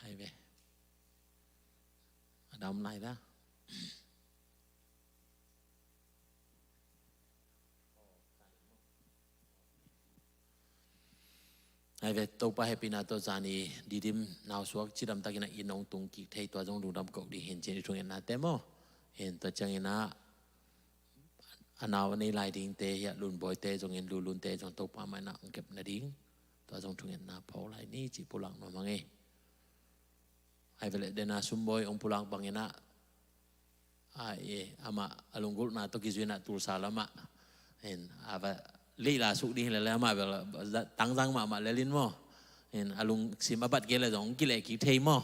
Ai ve. A dam lai da. Ai ve, Topa hehpihna tawh zani Didim nausuak cidam takin a inn hong tung kik thei, tua zong lungdam koh ding hi in cin, i thungetnate maw. Hi in, tua ciangin ah a nau a nei lai dingte, hi a Lunbawite zongin Lulunte zong Topa mai-in ah hong kep nading, tua zong thungetna phawk lai ni cih pulak nuam hang e. Ai ve le, dena Sumbawi hong pulak bangin ah, a, e, amah a lunggulhna tawh kizui-in ah Tulsa lamah, in, a va leila suk ding hi lele, amah bel tangzang mahmah lel in maw. In, a lungsim a bat kei le zong kileh kik thei maw.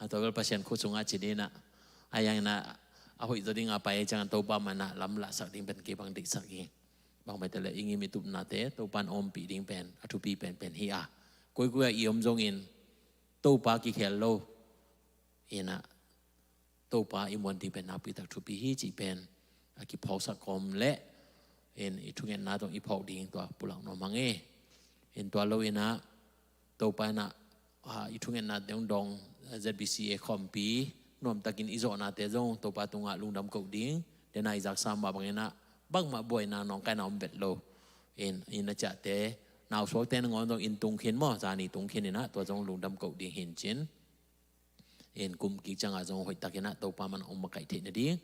A, tua bel Pasian khut sungah ci ding in ah, a yang in ah a hoih zaw ding a pai ciangin Topa mai-in ah lamlahsak ding pen kei bang deihsak ing. Bang maite le i ngim i tupnate Topa in ompih ding pen a thupi penpen hi a, koikoi ah i om zongin Topa kikhel lo in ah Topa i muan ding pen nakpi tak thupi hi cih pen a kiphawksak kawm leh, in, i thungetna tawh i phawk ding tua pulak nuam hang e. In, tua lo in ah Topa in ah, a, i thungetnate hong dong, a, Z B C A khawmpi nuamtakin i zawhnate zong Topa tungah lungdam koh ding. Dena i zaksa mah bangin ah bangmah buaina nawngkaina om vet lo. In, inn a ciahte, nausuakte nangawn zong inn tung khin maw, zani tung khin in ah tua zong lungdam koh ding hi in cin. In, kum kik ciangah zong hoihtakin ah Topa mai-in hong makaih theih nading,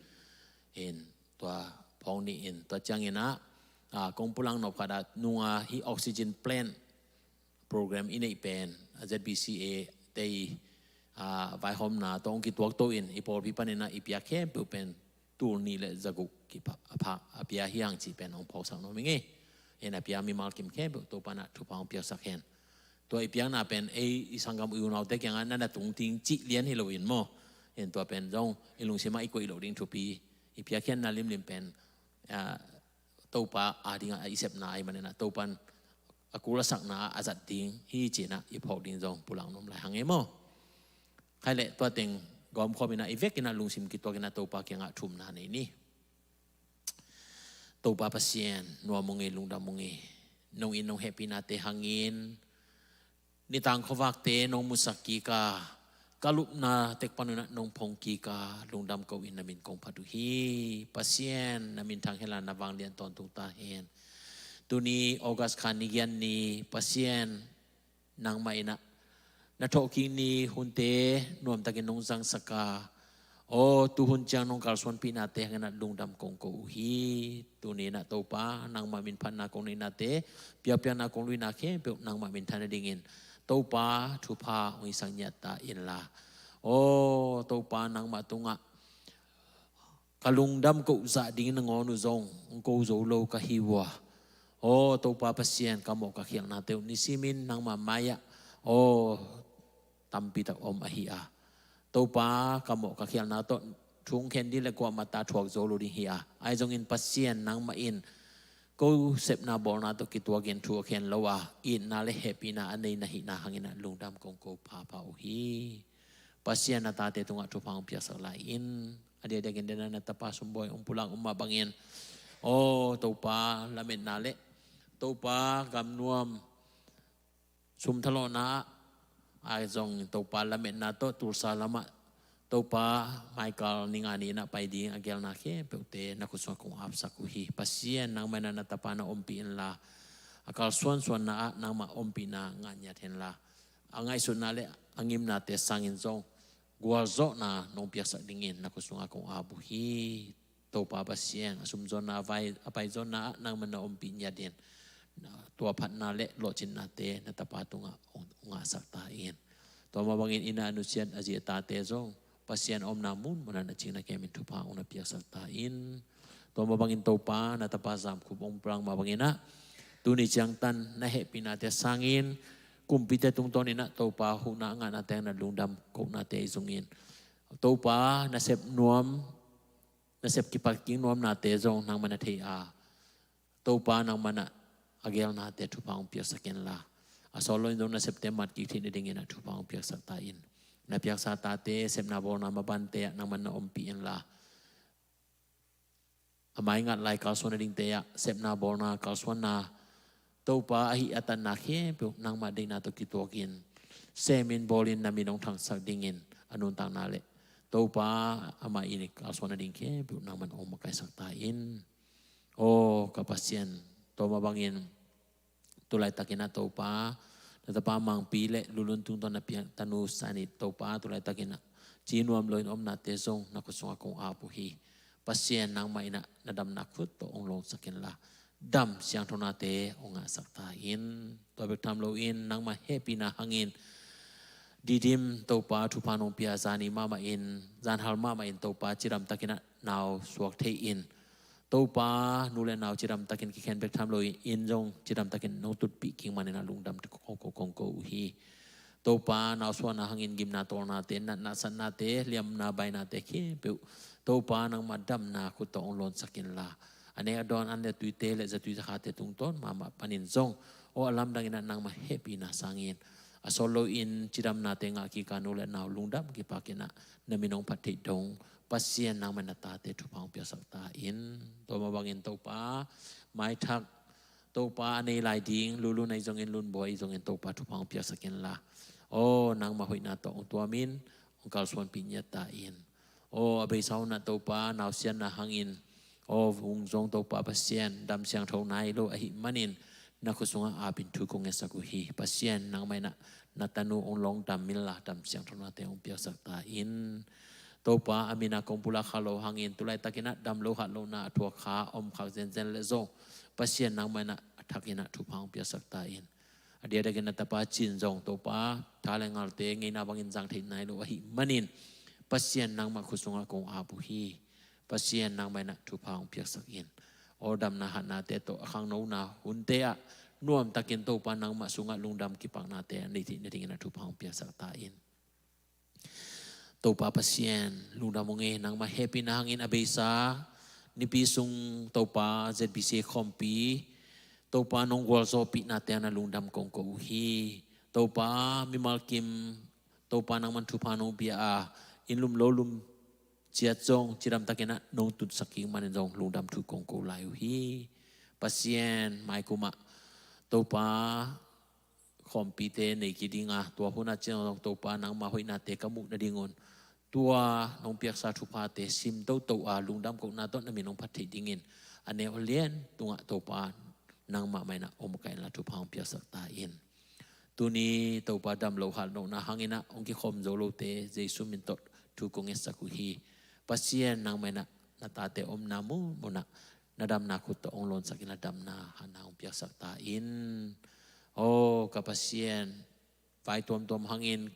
in, tua phawk ni in. Tua ciangin ah, a, kong pulak nop khat ah, nunga hih oxygen plant program i neih pen, a, Z B C A te i, a, vaihawmna tawh hong kituak to in, i pawlpi panin ah i pia khempeuh pen tul nih le za guk kipha, a pha, a pia hi hang cih pen hong phawksak nuam ing e. In, a pia mimal kim khempeuh Topa in ah thupha hong piaksak hen. Tua i piakna pen ei i sanggam i unaute kiangah na na tung ding cih lian hi lo in maw. In, tua pen zong i lungsimah i koih loh ding thupi, i piakkhiatna limlim pen, a, Topa adingah a i sepna ahih manin ah Topa in a kul a sakna a zat ding hi cih in ah i phawk ding zong pulak nuam lai hang e maw. Khai leh tua teng gawmkhawm in ah i vekin ah lungsim kituakin ah Topa kiangah thumna nei ni. Topa Pasian, nuam ung e, lungdam ung e. Nong in nong hehpihnate hangin nitang khuavakte nong musak kik a, ka lupna tek pan un ah nong phong kik a, lungdam ko in na min kong phat uh hi. Pasian, na minthang hen la, na vanglian tawntung ta hen. Tuni August kha ni giat ni, Pasian, nangmah in ah na thawhkik ni hunte nuamtakin nong zangsak a, aw, tuhun ciang nong kalsuanpihnate hangin ah lungdam kong ko uh hi. Tuni in ah Topa, nangmah min phatna kong neihnate, piakpiakna kong luina khempeuh nangmah minthan nadingin Topa thupha hong hisak ngiat ta in la. Aw Topa, nangmah tungah ka lungdam koh zah dingin nangawn uh zong hong ko zo lo ka hi uh a, aw Topa Pasian, ka mawh ka khialhnate uh nisimin nangmah mai-ah, aw, tampi tak om ahi a, Topa, ka mawh ka khialhna tawh thu hong khen ding le kuamah ta thuak zo lo ding hi a, ahi zongin Pasian, nangmah in ko sepna bawlna tawh kituakin thu a khen lo a, itna le hehpihna a nei na hihna hangin ah lungdam kong ko phapha uh hi. Pasian, na tate tungah thupha hong piaksak lai in. A diakdiakin dena na tapa Sumbawi hong pulak uh mah bangin, aw Topa, lametna le Topa, gamnuam sum thalawhna ah zong Topa, lametna tawh Tulsa lamah Topa, maikal ni nga ni-in ah pai ding a gelna khempeuhte na khut sungah kong apsak uh hi. Pasian, nangmah in ah na tapa na ompih inla, a kalsuansuanna ah nangmah ompihna ngah ngiat henla, a ngaihsutna le a ngimnate sangin zong gualzawhna nong piaksak dingin na khut sungah kong ap uh hi. Topa Pasian, a sumzonna, a vai, a paizawnna ah nangmah na ompih ngiat in, tua phatna le lawhcinnate na tapa tungah hong, hong ngahsak ta in. Tua mah bangin inn ah a nusiat a zi a tate zong Pasian omna munmun ah na cingna kemin thupha hong na piaksak ta in. Tua mah bangin Topa, na tapa Zam Khup hong plang mah bangin ah, tuni ciangtan na hehpihnate sangin kumpite tungtawnin ah Topa, huhna a ngahnate, na lungdam kohnate i zongin, Topa, na sep nuam, na sep kipak kik nuamnate zong nangmah na thei a, Topa, nangmah in ah a gelnate thupha hong piaksak inla, a sawt loin zong na septe mat kik theih nadingin ah thupha hong piaksak ta in. Na piaksa tate sepna bawlna mabante ah nangmah in na ompih inla, a maingat lai kalsuan nadingte ah sepna bawlna kalsuanna, Topa, ahi a tanna khempeuh nangmah deihna tawh kituakin semin bawlin na min hong thangsak dingin a nuntakna le, Topa, amah in kalsuan nading khempeuh nangmah in hong makaihsak ta in. Aw ka Pasian, tua mah bangin tulaitakin ah Topa, na tapa Mangpi le Lulun tungtawn na piang tanu Sanit, Topa, tulaitakin ah ci nuam loin omnate zong na khut sungah kong ap uh hi. Pasian, nangmah in ah na damna khut tawh hong lawngsak inla, dam siangthounate hong ngahsak ta in. Tua bek tham loin nangmah hehpihna hangin Didim, Topa, thupha nong pia, zani mahmah in, zanhal mahmah in, Topa, cidamtakin ah nau suak thei in, Topa, nu le nau cidamtakin kikhen bek tham loin, inn zong cidamtakin nong tutpih kik manin ah lungdam kong ko, kong ko uh hi. Topa, nau suahna hangin gimna tawlnate, natna satnate, liamna bainate khempeuh, Topa, nangmah damna khut tawh hong lawngsak inla, a nek a dawn, an le tuite le zatui zakhate tungtawn mahmah panin zong, aw, a lamdangin ah nangmah hehpihna sangin a sawt loin cidamnate ngah kik a, nu le nau lungdam kipakin ah na min hong phat theih dong, Pasian, nangmah in na tate thupha hong piaksak ta in. Tua mah bangin Topa, maithak, Topa, a nei lai ding Lulun ahi zongin, Lunbawi ahi zongin, Topa, thupha hong piaksak inla, aw, nangmah hoihna tawh hong tuamin hong kalsuanpih ngiat ta in. Aw, a beisa hun ah Topa, nausiatna hangin, aw, hong zong, Topa Pasian, dam siangtho nai lo ahih manin na khut sungah apin thu kong ngetsak uh hi. Pasian, nangmah in ah na tanu hong lawng dam inla, dam siangthounate hong piaksak ta in. Topa, a min a kong pulak kha lo hangin tulaitakin ah dam lo, hat lohna a thuak kha om khak zenzen leh zong, Pasian, nangmah in ah a thakin ah thupha hong piaksak ta in. A diakdiakin na tapa Cin zong, Topa, tha le ngalte ngeina bangin zang thei nai lo ahih manin, Pasian, nangmah khut sungah kong ap uh hi. Pasian, nangmah in ah thupha hong piaksak in. Aw, damna hatnate tawh a khangnona hunte ah nuamtakin, Topa, nangmah sungah lungdam kipaknate a nei theih nadingin ah thupha hong piaksak ta in. Topa Pasian, lungdam ung e, nangmah hehpihna hangin a beisa nipi sung, Topa, Z B C khawmpi, Topa, nong gualzawhpihnate ah na lungdam kong ko uh hi. Topa, mimal kim, Topa, nangmah in thupha nong pia a, inn lum lo lum ciat zong cidamtakin ah nong tutsak kik manin zong lungdam thu kong ko lai uh hi. Pasian, maikum ah, Topa, khawmpite nei kik ding a, tua hun ah ciang zong, Topa, nangmah hoihnate ka muh nadingun, tua nong piaksa thuphate sim toto a, lungdam kohna tawh na min hong phat theih dingin a neu a lian tungah, Topa, nangmah mah in ah om ka inla, thupha hong piaksak ta in. Tuni, Topa, dam lo, hat lohna hangin ah hong kikhawm zo lote Jesu min tawh thu kong ngetsak uh hi. Pasian, nangmah in ah na tate omna munmun ah na damna khut tawh hong lawngsak inla, damna hatna hong piaksak ta in. Aw ka Pasian, vai tuamtuam hangin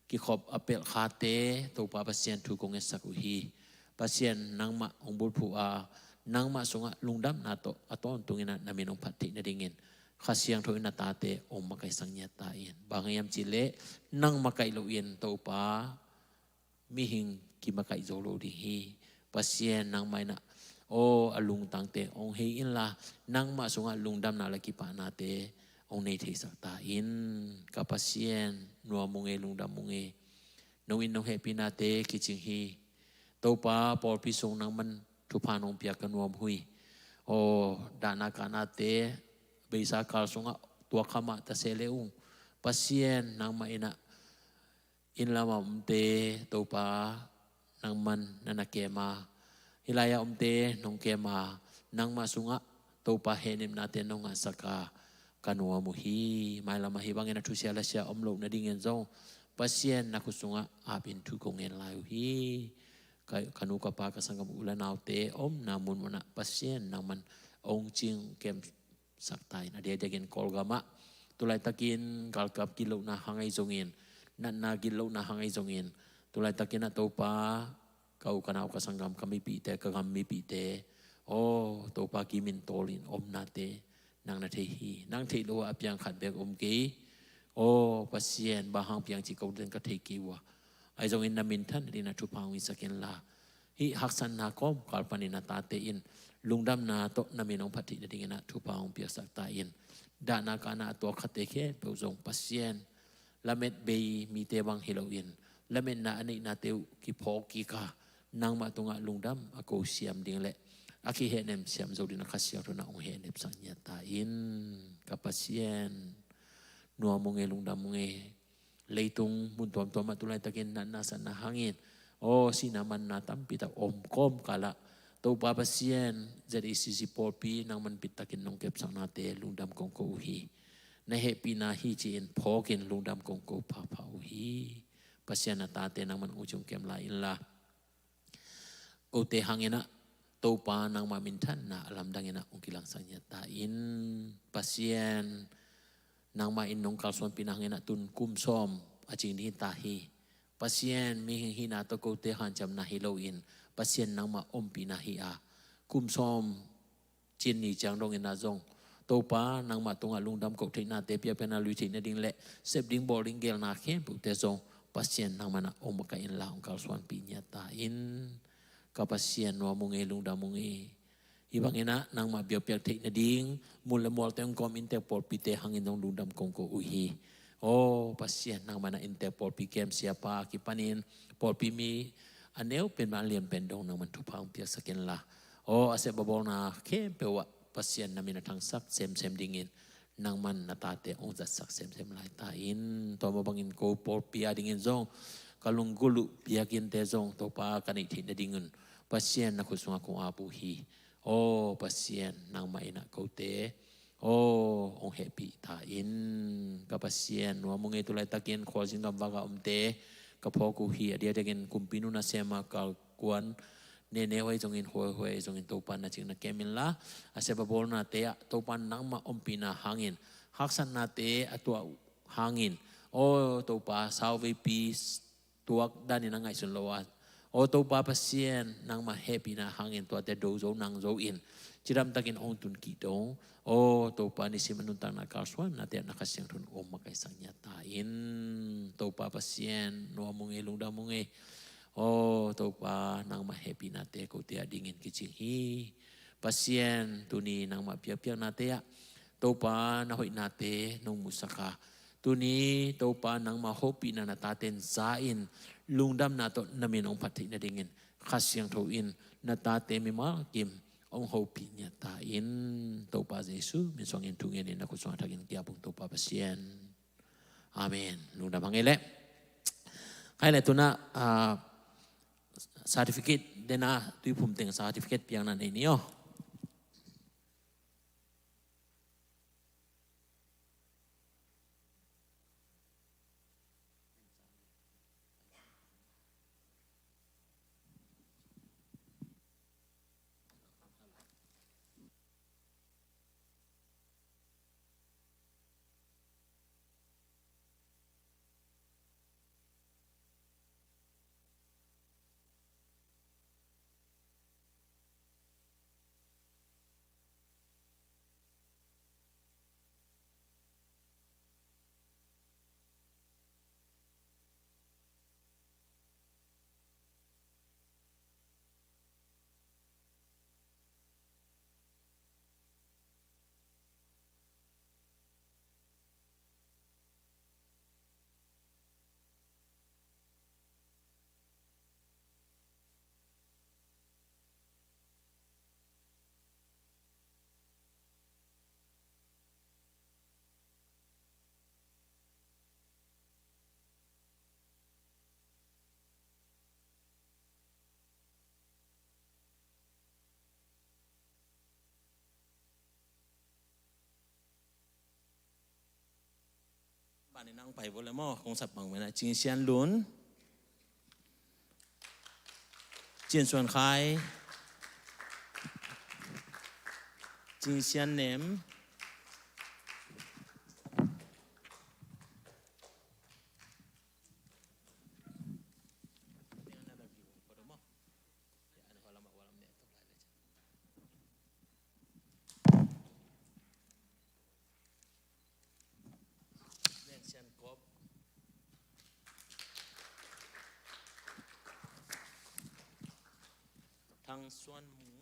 kikhop a pelh khate, Topa Pasian, thu kong ngetsak uh hi. Pasian, nangmah hong bulphuh a, nangmah sungah lungdamna tawh a tawntungin ah na min hong phat theih nadingin Kha Siangtho in na tate hong makaihsak ngiat ta in. Bang hang hiam cih leh nang makaih loin, Topa, mihing kimakaih zo lo ding hi. Pasian, nangmah in ah, aw, a lungtangte hong hei inla, nangmah sungah lungdamna le kipahnate hong nei theisak ta in. Ka Pasian, nuam ung e, lungdam ung e. Nong it nong hehpihnate kicing hi. Topa, pawlpi sung nangman thupha nong piak ka nuam uh hi. Aw, dahna kahnate beisa kal sungah tuak kha mah ta se le ung, Pasian, nangmah in ah Inn lamah omte Topa nangman na na kem a, hih lai-ah omte nong kem a, nangmah sungah Topa hehnepnate nong ngahsak a ka nuam uh hi. Mailamah hih bangin a thusia lasia om loh nadingin zong Pasian na khut sungah apin thu kong ngen lai uh hi. Ka, ka nu ka pa ka sanggam u le naute omna munmunah Pasian nangman ong cing kem sak ta in, a diakdiakin Kawlgamah tulaitakin galkap gitlohna hang ahi zongin, natna gitlohna hang ahi zongin, tulaitakin ah Topa ka u ka nau ka sanggam ka mipihte, ka gam mipihte, aw Topa kimin tawlin omnate nang na thei hi. Nang theih loh ah a piang khat bek om kei. Aw Pasian, bang hang piang cih ko den ka thei kei uh a, ahi zongin na minthan dingin ah thupha hong hisak inla, hih haksatna kawmkal panin a tate in lungdamna tawh na min hong phat theih nadingin ah thupha hong piaksak ta in. Dahna kahna a tuak khatte khempeuh zong Pasian, lamet bei mite bang hi loin, lametna a neihnate uh kiphawk kik a, nangmah tungah lungdam a ko siam ding le a kihehnem siam zo dingin a Kha Siangtho in ah hong hehnepsak ngiat ta in. Ka Pasian, nuam ung e, lungdam ung e. Leitung mun tuamtuam ah tulaitakin natna satna hangin, aw sihna manna tampi tak om kawmkal ah, Topa Pasian, Z A C C pawlpi nangman pittakin nong kepsaknate lungdam kong ko uh hi. Na hehpihna hi ci-in phawkin lungdam kong ko phapha uh hi. Pasian, a tate nangman ong cing kem lai inla, kote hangin ah Topa nangmah minthanna a lamdang in ah hong kilangsak ngiat ta in. Pasian, nangmah in nong kalsuanpihna hangin ah tun kum sawm a cing ding hi ta hi. Pasian, mihing hihna tawh kote hanciamna hi loin, Pasian nangmah ompihna hi a, kum sawm cin ni ciang dongin ah zong Topa nangmah tungah lungdam koh theihnate, piakpiakna lui theih nading le sep ding bawl ding geelna khempeuhte zong Pasian nangmah in ah ong makaih inla hong kalsuanpih ngiat ta in. Ka Pasian, nuam ung e, lungdam ung e. Hih bangin ah nangmah biakpiak theih nading mun le mualte hong kawm inntek pawlpite hangin zong lungdam kong ko uh hi. Aw Pasian, nangmah in ah inntek pawlpi kem siapa kipanin pawlpi mi a neu pen mah a lian pen dong nangmah in thupha hong piaksak inla, aw a sep a bawlna khempeuh ah Pasian na min a thangsak semsem dingin nangmah in na tate ong zatsak semsem lai ta in. Tua mah bangin ko pawlpi a dingin zong ka lunggulh uh biakinnte zong Topa ka neih theih nadingun Pasian na khut sungah kong ap uh hi. Aw Pasian, nangmah in ah kote aw ong hehpih ta in. Ka Pasian, nuam ung e, tulaitakin khualzin gamvak a omte ka phawk uh hi. A diakdiakin kumpi nu nasem a kalkuan, neneu ahi zongin, huaihuai ahi zongin Topa na cing na kem inla, a sep a bawlnate ah Topa nangmah ompihna hangin, haksatnate a tuah uh hangin, aw Topa, sauveipi tuak danin a ngaihsun lo a, aw Topa Pasian, nangmah hehpihna hangin tuate do zo nang zo in cidamtakin ong tun kik dong, aw Topa, nisim a nuntakna kalsuannate ah na Kha Siangtho in ong makaihsak ngiat ta in. Topa Pasian, nuam ung e, lungdam ung e. Aw Topa, nangmah hehpihnate kote a dingin kicing hi. Pasian, tuni nangmah biakpiaknate ah Topa, na hoihnate nong musak a, tuni Topa, nangmah hopihna na tate in za in, lungdamna tawh na min hong phat theih nadingin Kha Siangtho in na tate mimal kim ong hopih ngiat ta in. Topa Jesu min suangin thu ngenin na khut sungah thakin ki-ap ung, Topa Pasian. Amen. Lungdam hang ei leh. Khai leh tu-in ah, ah, certificate, den a tuiphum teng certificate piakna nei ni aw. Nang pai bo le maw, kong sap bang mena Cing Sian Lun, Cin Suan Khai, Cing Sian Nem. Thang Suan Mung.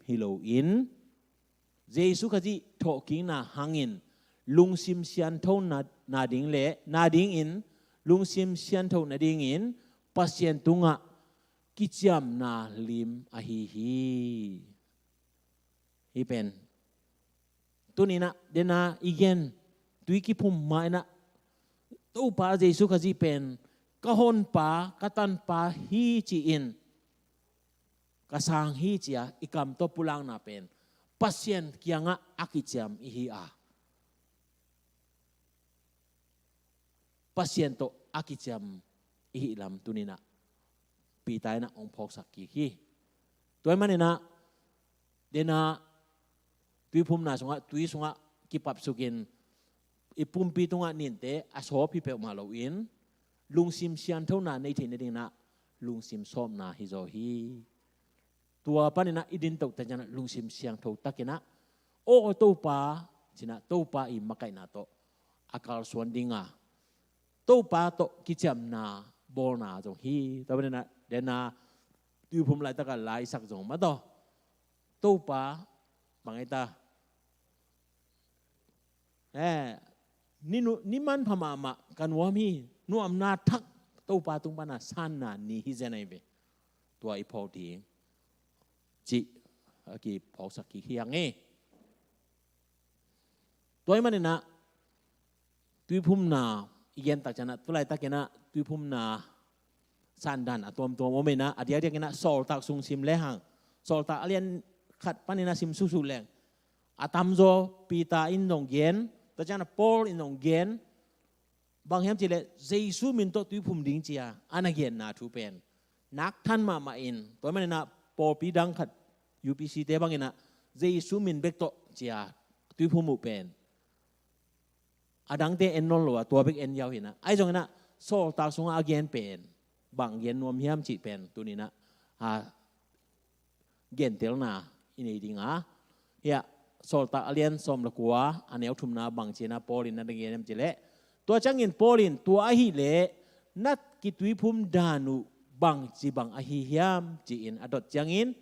hi loin, Jesu Khazih thawhkikna hangin lungsim siangtho na, na ding le, na dingin, lungsim siangtho nadingin Pasian tungah kiciamna lim ahi hi. Hih pen tuni-in ah, den a i gen, tui kiphum ma-in ah, Topa Jesu Khazih pen ka honpa, ka tanpa hi ci-in, ka sang hi ci-a i kam tawh pulakna pen Pasian kiangah a kiciam i hi a, Pasian tawh a kiciam i hih lam tuni-in ah Peter in ah hong phawksak kik hi. Tua ahih manin ah, den a tuiphumna sungah, tui sungah kipapsukin, i pumpi tungah ninte a sawp hi peuhmah loin, lungsim siangthona nei theih nadingin ah lungsim sawpna hi zaw hi. Tua panin ah i din toh takin ah lungsim siangtho takin ah, aw Topa, ci-in ah Topa i makaihna tawh a kalsuan ding a, Topa tawh kiciamna bawlna zong hi. Tua panin ah, den a tuiphum laitak a la i sak zong mah tawh, Topa, bang ei ta, eh, ni nu, ni manpha mahmah ka nuam hi, nuamna thak Topa tung pan a sanna ni hi zen ahi ve. Tua i phawk ding cih a kiphawksak kik hi hang e. Tua ahih manin ah, tuiphumna i gen tak ciangin ah, tu laitakin ah tuiphumna sandan a tuamtuam om in ah, a diakdiakin ah Sawltak sung sim lehang, Sawltak a lian khat panin ah sim suksuk leng, a tamzaw Peter in zong gen, tua ciangin ah Paul in zong gen, bang hiam cih leh Jesu min tawh tuiphum ding ci-a a na genna thu pen nak than mahmah in, tua ahih manin ah pawlpi dang khat, U P C te bangin ah Jesu min bek tawh ci-a tuiphum uh pen a dangte en nawn lo a, tua bek en yau hi in ah. Ahi zongin ah Sawltak sungah a gen pen bang gen nuam hiam cih pen tuni-in ah, a, gentelna i nei ding a. Hiah, Sawltak a lian sawm le kua, a neu thumna bang ci-in ah Paul in na gen hiam cih leh, tua ciangin Paul in, tua ahih leh na kituiphum dan uh bangci bang ahi hiam, ci-in a dot ciangin,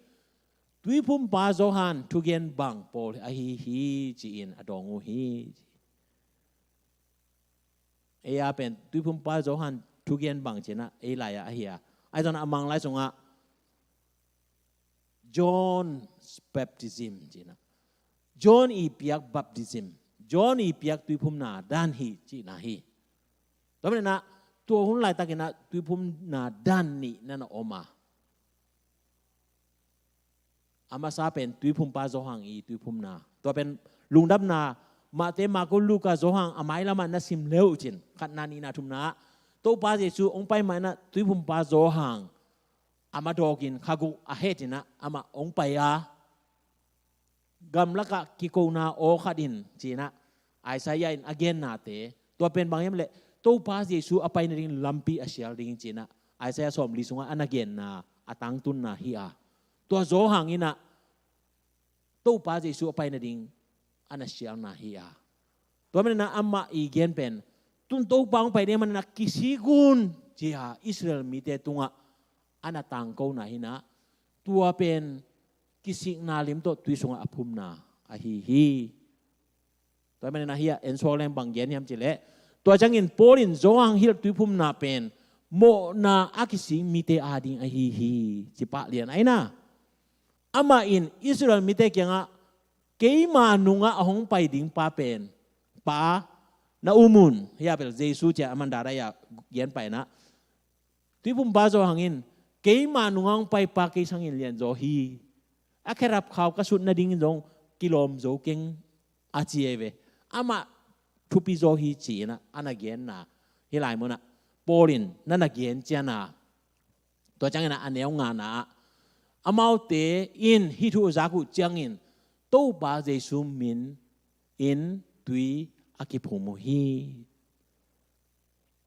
Tuiphumpa Johan thugen bang pawl ahi hi, ci-in a dawng uh hi. Ei a pen Tuiphumpa Johan thugen bang ci-in ah ei lai-ah ahi a, ahi zongin a Manglai sungah John's baptism ci-in ah, John i piak baptism, John i piak tuiphumna dan hi, cihna hi. Tua manin ah tua hun laitakin ah tuiphumna dan nih na na om a, a masa pen Tuiphumpa Johan i tuiphumna. Tua pen Lungdamna, Mate, Marku, Luka, Johan a mailam ah na sim le uh cin, khatna, nihna, thumna ah Topa Jesu hong pai ma-in ah Tuiphumpa Johan a madawkin kha guk a hetin ah amah hong pai a, gamlakah kikona aw khat in, ci-in ah Isaiah in a gennate, tua pen bang hiam leh Topa Jesu a pai nading lampi a sial ding, ci-in ah Isaiah sawmli sungah a na genna a tangtunna hi a, tua Johan in ah Topa Jesu a pai nading a na sialna hi a. Tua manin ah amah i gen pen, tun Topa hong pai ding manin ah kisik un, ci-a Israel mite tungah a na tangkona hi in ah, tua pen kisikna lim tawh tui sungah a phumna ahi hi. Tua manin ah hiah en suak leng bang gen hiam cih leh, tua ciangin Paul in Johan hilh tuiphumna pen mawhna a kisik mite ading ahi hi, ci pah lian a, hi in ah. Amah in Israel mite kiangah, keima nungah a hong pai ding pa pen, pa, na um un, hiah bel Jesu, ci-a a man darai a gen pai in ah, Tuiphumpa Johan in, keima nungah hong pai pa kei sangin lianzaw hi. A kherap khau ka sut nadingin zong kilawm zo keng, a ci ei ve. Amah thupi zaw hi, ci-in ah a na genna, hih lai munah Paul in na na gen ciangin ah, tua ciangin ah a neu ngana ah, amaute in hih thu a zak uh ciangin Topa Jesu min in tui a kiphum uh hi.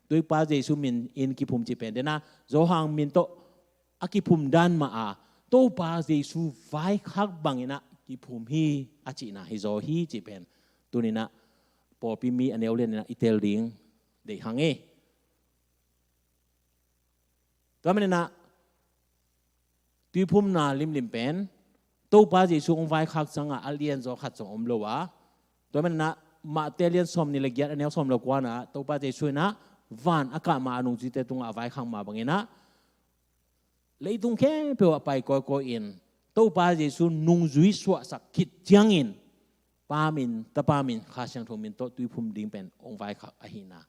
Topa Jesu min in kiphum cih pen, den ah Johan min tawh a kiphum dan mah a, Topa Jesu vaikhak bangin ah kiphum hi, a cihna hi zaw hi, cih pen tuni-in ah pawlpi mi a neu lian in ah i tel ding deih hang e. Tua manin ah tuiphumna limlim pen Topa Jesu hong vaikhak ciangah a lianzaw khat zong om lo a. Tua manin ah Mate lian sawmnih le giat, a neu sawm le kuana Topa Jesu in ah van a kah ma a nungzuite tungah a vaikhak ma bangin ah leitung khempeuh ah pai kawikawi in Topa Jesu nungzui suahsak khit ciangin Pa min, Tapa min, Kha Siangtho min tawh tuiphum ding pen hong vaikhak ahihna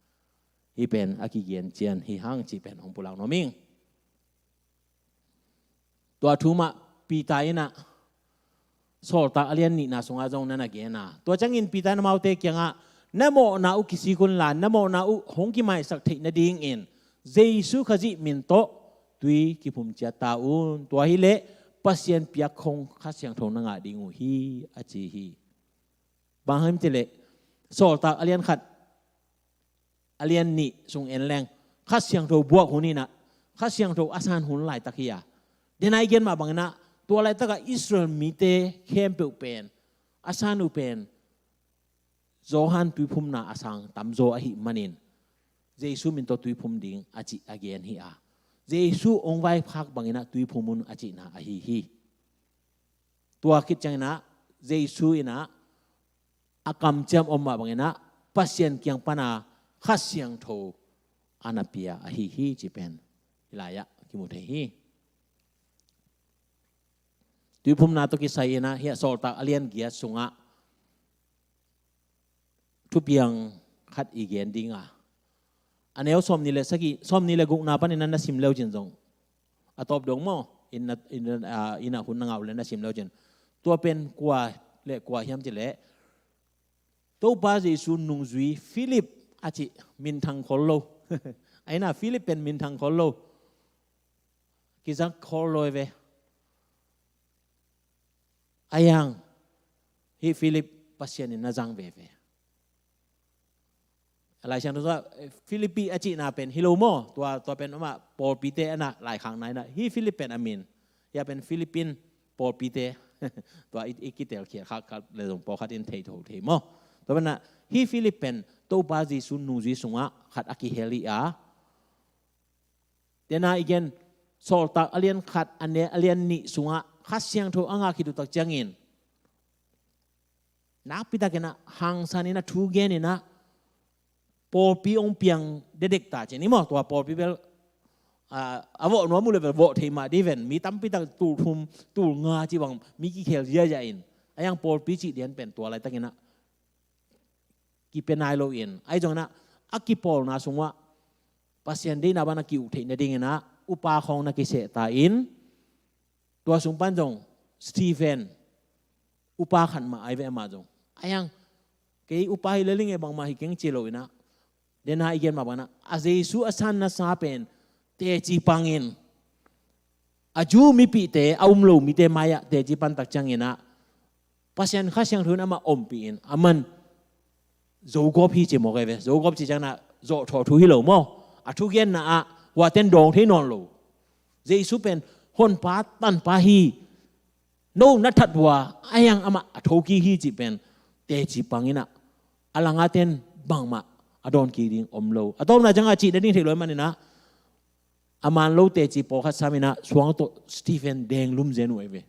hih pen a kigen cian hi hang cih pen hong pulak nuam ing. Tua thu mah Peter in ah Sawltak a lian nihna sungah zong na na gen a. Tua ciangin Peter in amaute kiangah, na mawhna uh kisik unla, na mawhna uh hong kimaisak theih nadingin Jesu Khazih min tawh tui kiphum ciat ta un. Tua hileh Pasian piak khong Kha Siangtho na ngah ding uh hi, a ci hi. Bang hang hiam cih leh Sawltak a lian khat, a lian nih sung en leng Kha Siangtho buak hun in ah, Kha Siangtho a san hun laitak hi a. Dena i gen mah bangin ah tua laitakah Israel mite khempeuh pen a san uh pen Johan tuiphumna a sang tamzaw ahih manin Jesu min tawh tuiphum ding a cih a gen hi a. Jesu hong vaikhak bangin ah tuiphum un a cihna ahi hi. Tua khit ciangin ah Jesu in ah a kamciam om mah bangin ah Pasian kiang pana Kha Siangtho a na pia ahi hi cih pen hih lai-ah kimu thei hi. Tuiphumna tawh kisai in ah hih Sawltak a lian giat sungah thupiang khat i gen ding a. A neu sawmnih le sagih, sawmnih le gukna panin na sim leu cin zong a tawp dong maw, inn ah, inn ah, ah, inn ah hun na ngah uh le na sim leu cin. Tua pen kua le kua hiam cih leh Topa Jesu nungzui Philip a cih minthang khol lo. Ahi na, Philip pen minthang khol lo. Kizang khol lo ve. Ahi hang hih Philip Pasian in na zang veve. A Lai Siangtho sungah, eh, Philippi a cihna pen hi lo maw? Tua, tua pen amah pawlpite a na laikhakna in ah hih Philip pen a min. Hih a pen Philippi in pawlpite. Tua i, i kitelkhiat khak khat le zong pawlkhat in thei tho thei maw? Tua pen ah hih Philip pen Topa Jesu nungzui sungah khat a kihel hi a. Dena i gen Sawltak a lian khat, a ne, a lian nih sungah Kha Siangtho a ngah khit uh tak ciangin nakpi takin ah hangsan in ah thu gen in ah pawlpi hong piang dedek ta cin hi maw? Tua pawlpi bel, ah, a vawh nuam uh le bel vawh thei mah dih ven. Mi tampi tak tul thum, tul nga ci bang mi kikhel ziazia in. Ahi hang pawlpi cih lian pen tua laitakin ah kipia nai lo in, ahi zongin ah a kipawlna sungah Pasian deihna bang a ki-uk theih nadingin ah upa khawng na kiseh ta in, tua sung pan zong Stephen upa khat mah ahi ve, amah zong. Ahi hang kei upa hi lel ing e, bangmah hi keng ci lo in ah, dena i gen mah bangin ah a Jesu a sanna sa pen teci pangin a Jew mipihte, a um lo mite mai-ah teci pan tak ciangin ah Pasian Kha Siangtho in amah ompih in, aman zogawp hi ci mawk e ve. Zogawp ci ciangin ah zawhthawh thu hi lo maw? A thugenna ah huaten dawng thei nawn lo. Jesu pen Honpa Tanpa hi, no na that uh a, ahi hang amah a thokik hi cih pen teci pangin ah a langah ten bangmah a dawnkik ding om lo. A tawpna ciangah cih nading theih lo ahih manin ah a man lo teci pawlkhat sam in ah suang tawh Stephen denglum zen uh ahi ve.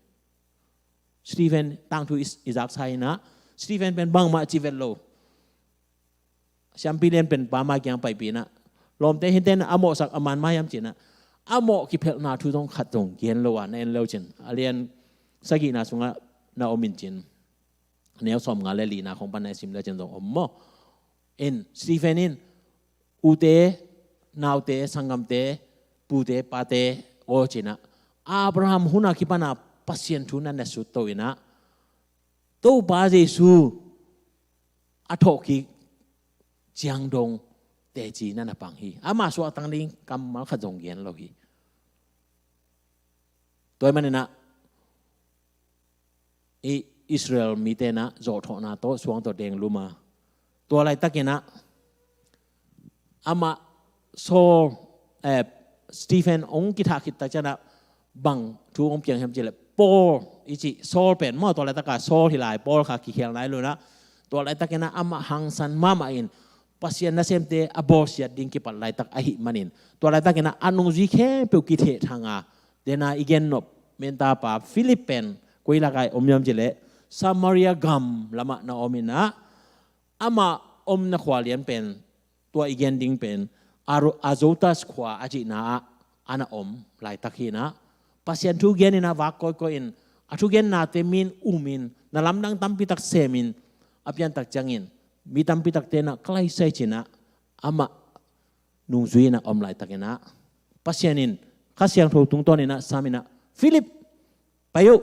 Stephen tangthu i, i zaksa in ah Stephen pen bangmah ci vet lo. Siampi lianpen pa mai kiang paipih in ah, lawmte hihte in a mawhsak a man mai hiam ci in ah, a mawh kiphelhna thu zong khat zong gen lo a, na en leu cin a lian sagihna sungah na om in cin. A neu sawmnga le lina khong pan na sim le cin zong om maw? In Stephen in ute, naute, sanggamte, pute, pate aw ci in ah, Abraham hun a kipana Pasian thu na na sut to in ah, Topa Jesu a thawhkik ciang dong teci na na pang hi. Ama suahtang ding kammal khat zong gen lo hi. Tua ahih manin ah i Israel mite in ah zawhthawhna tawh suang tawh denglum a, tua laitakin ah amah Saul, eh, Stephen hong kithah khit tak ciangin ah bang thu hong piang hiam cih leh Paul i cih, Saul pen maw, tua laitaka Saul hi lai, Paul kha kikhel nai lo in ah, tua laitakin ah amah hangsan mahmah in Pasian nasemte a bawlsiat ding kipat laitak ahih manin, tua laitakin ah a nungzui khempeuh kithehthang a, dena i gennop mentapa Philip pen Koi lakah om hiam cih leh Samaria gam lamah na om in ah, amah omna khua lian pen, tua i gen ding pen Aru-, Azotus khua a cihna ah a na om laitak hi in ah, Pasian thu gen in ah vak kawikawi in, a thugennate mi in um in, na lamdang tampi tak sem in, a piantak ciangin mi tampi takte in ah ka laisai ci in ah amah nungzui in ah om laitak in ah, Pasian in Kha Siangtho tungtawn in ah sam in ah, Philip, pai uh,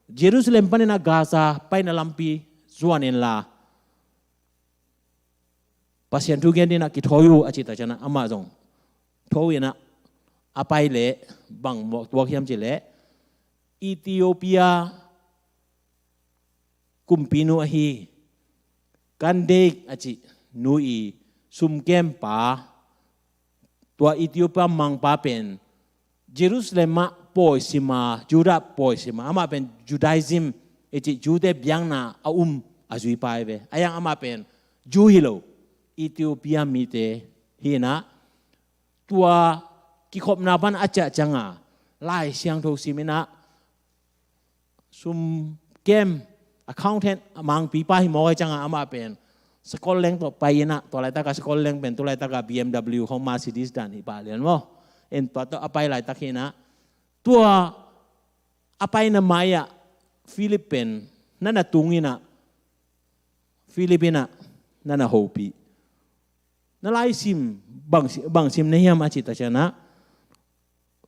Jerusalem panin ah Gaza paina lampi zuan inla, Pasian thu gen dingin ah kithawi uh, a cih tak ciangin ah amah zong tho in ah a pai leh bang mawh tuak hiam cih leh, Ethiopia kumpinu ahi Kandake a cih nu i sumkempa, tua Ethiopia mangpa pen Jerusalem ah pawi sim a, Judah pawi sim a, amah pen Judaism i cih Jew-te biakna a um a zuipa hi ve. A hiang amah pen Jew hi lo, Ethiopia mite hi in ah, tua kikhopna pan a ciah ciangin Lai Siangtho sim in ah, sumkem, accountant, a mangpipa hi mawk ahih ciangin amah pen Scotland tawh pai in ah, tua laitak a Scotland pen tu laitak a B M W hong Mercedes dan hi pah lian maw. En tua tawh a pai laitak hi in ah, tua a paina mai ah Philip pen na na tung in ah, Philip in ah na na hopih. Na laisim, bang si-, bang sim na hiam a cih tak ciangin ah,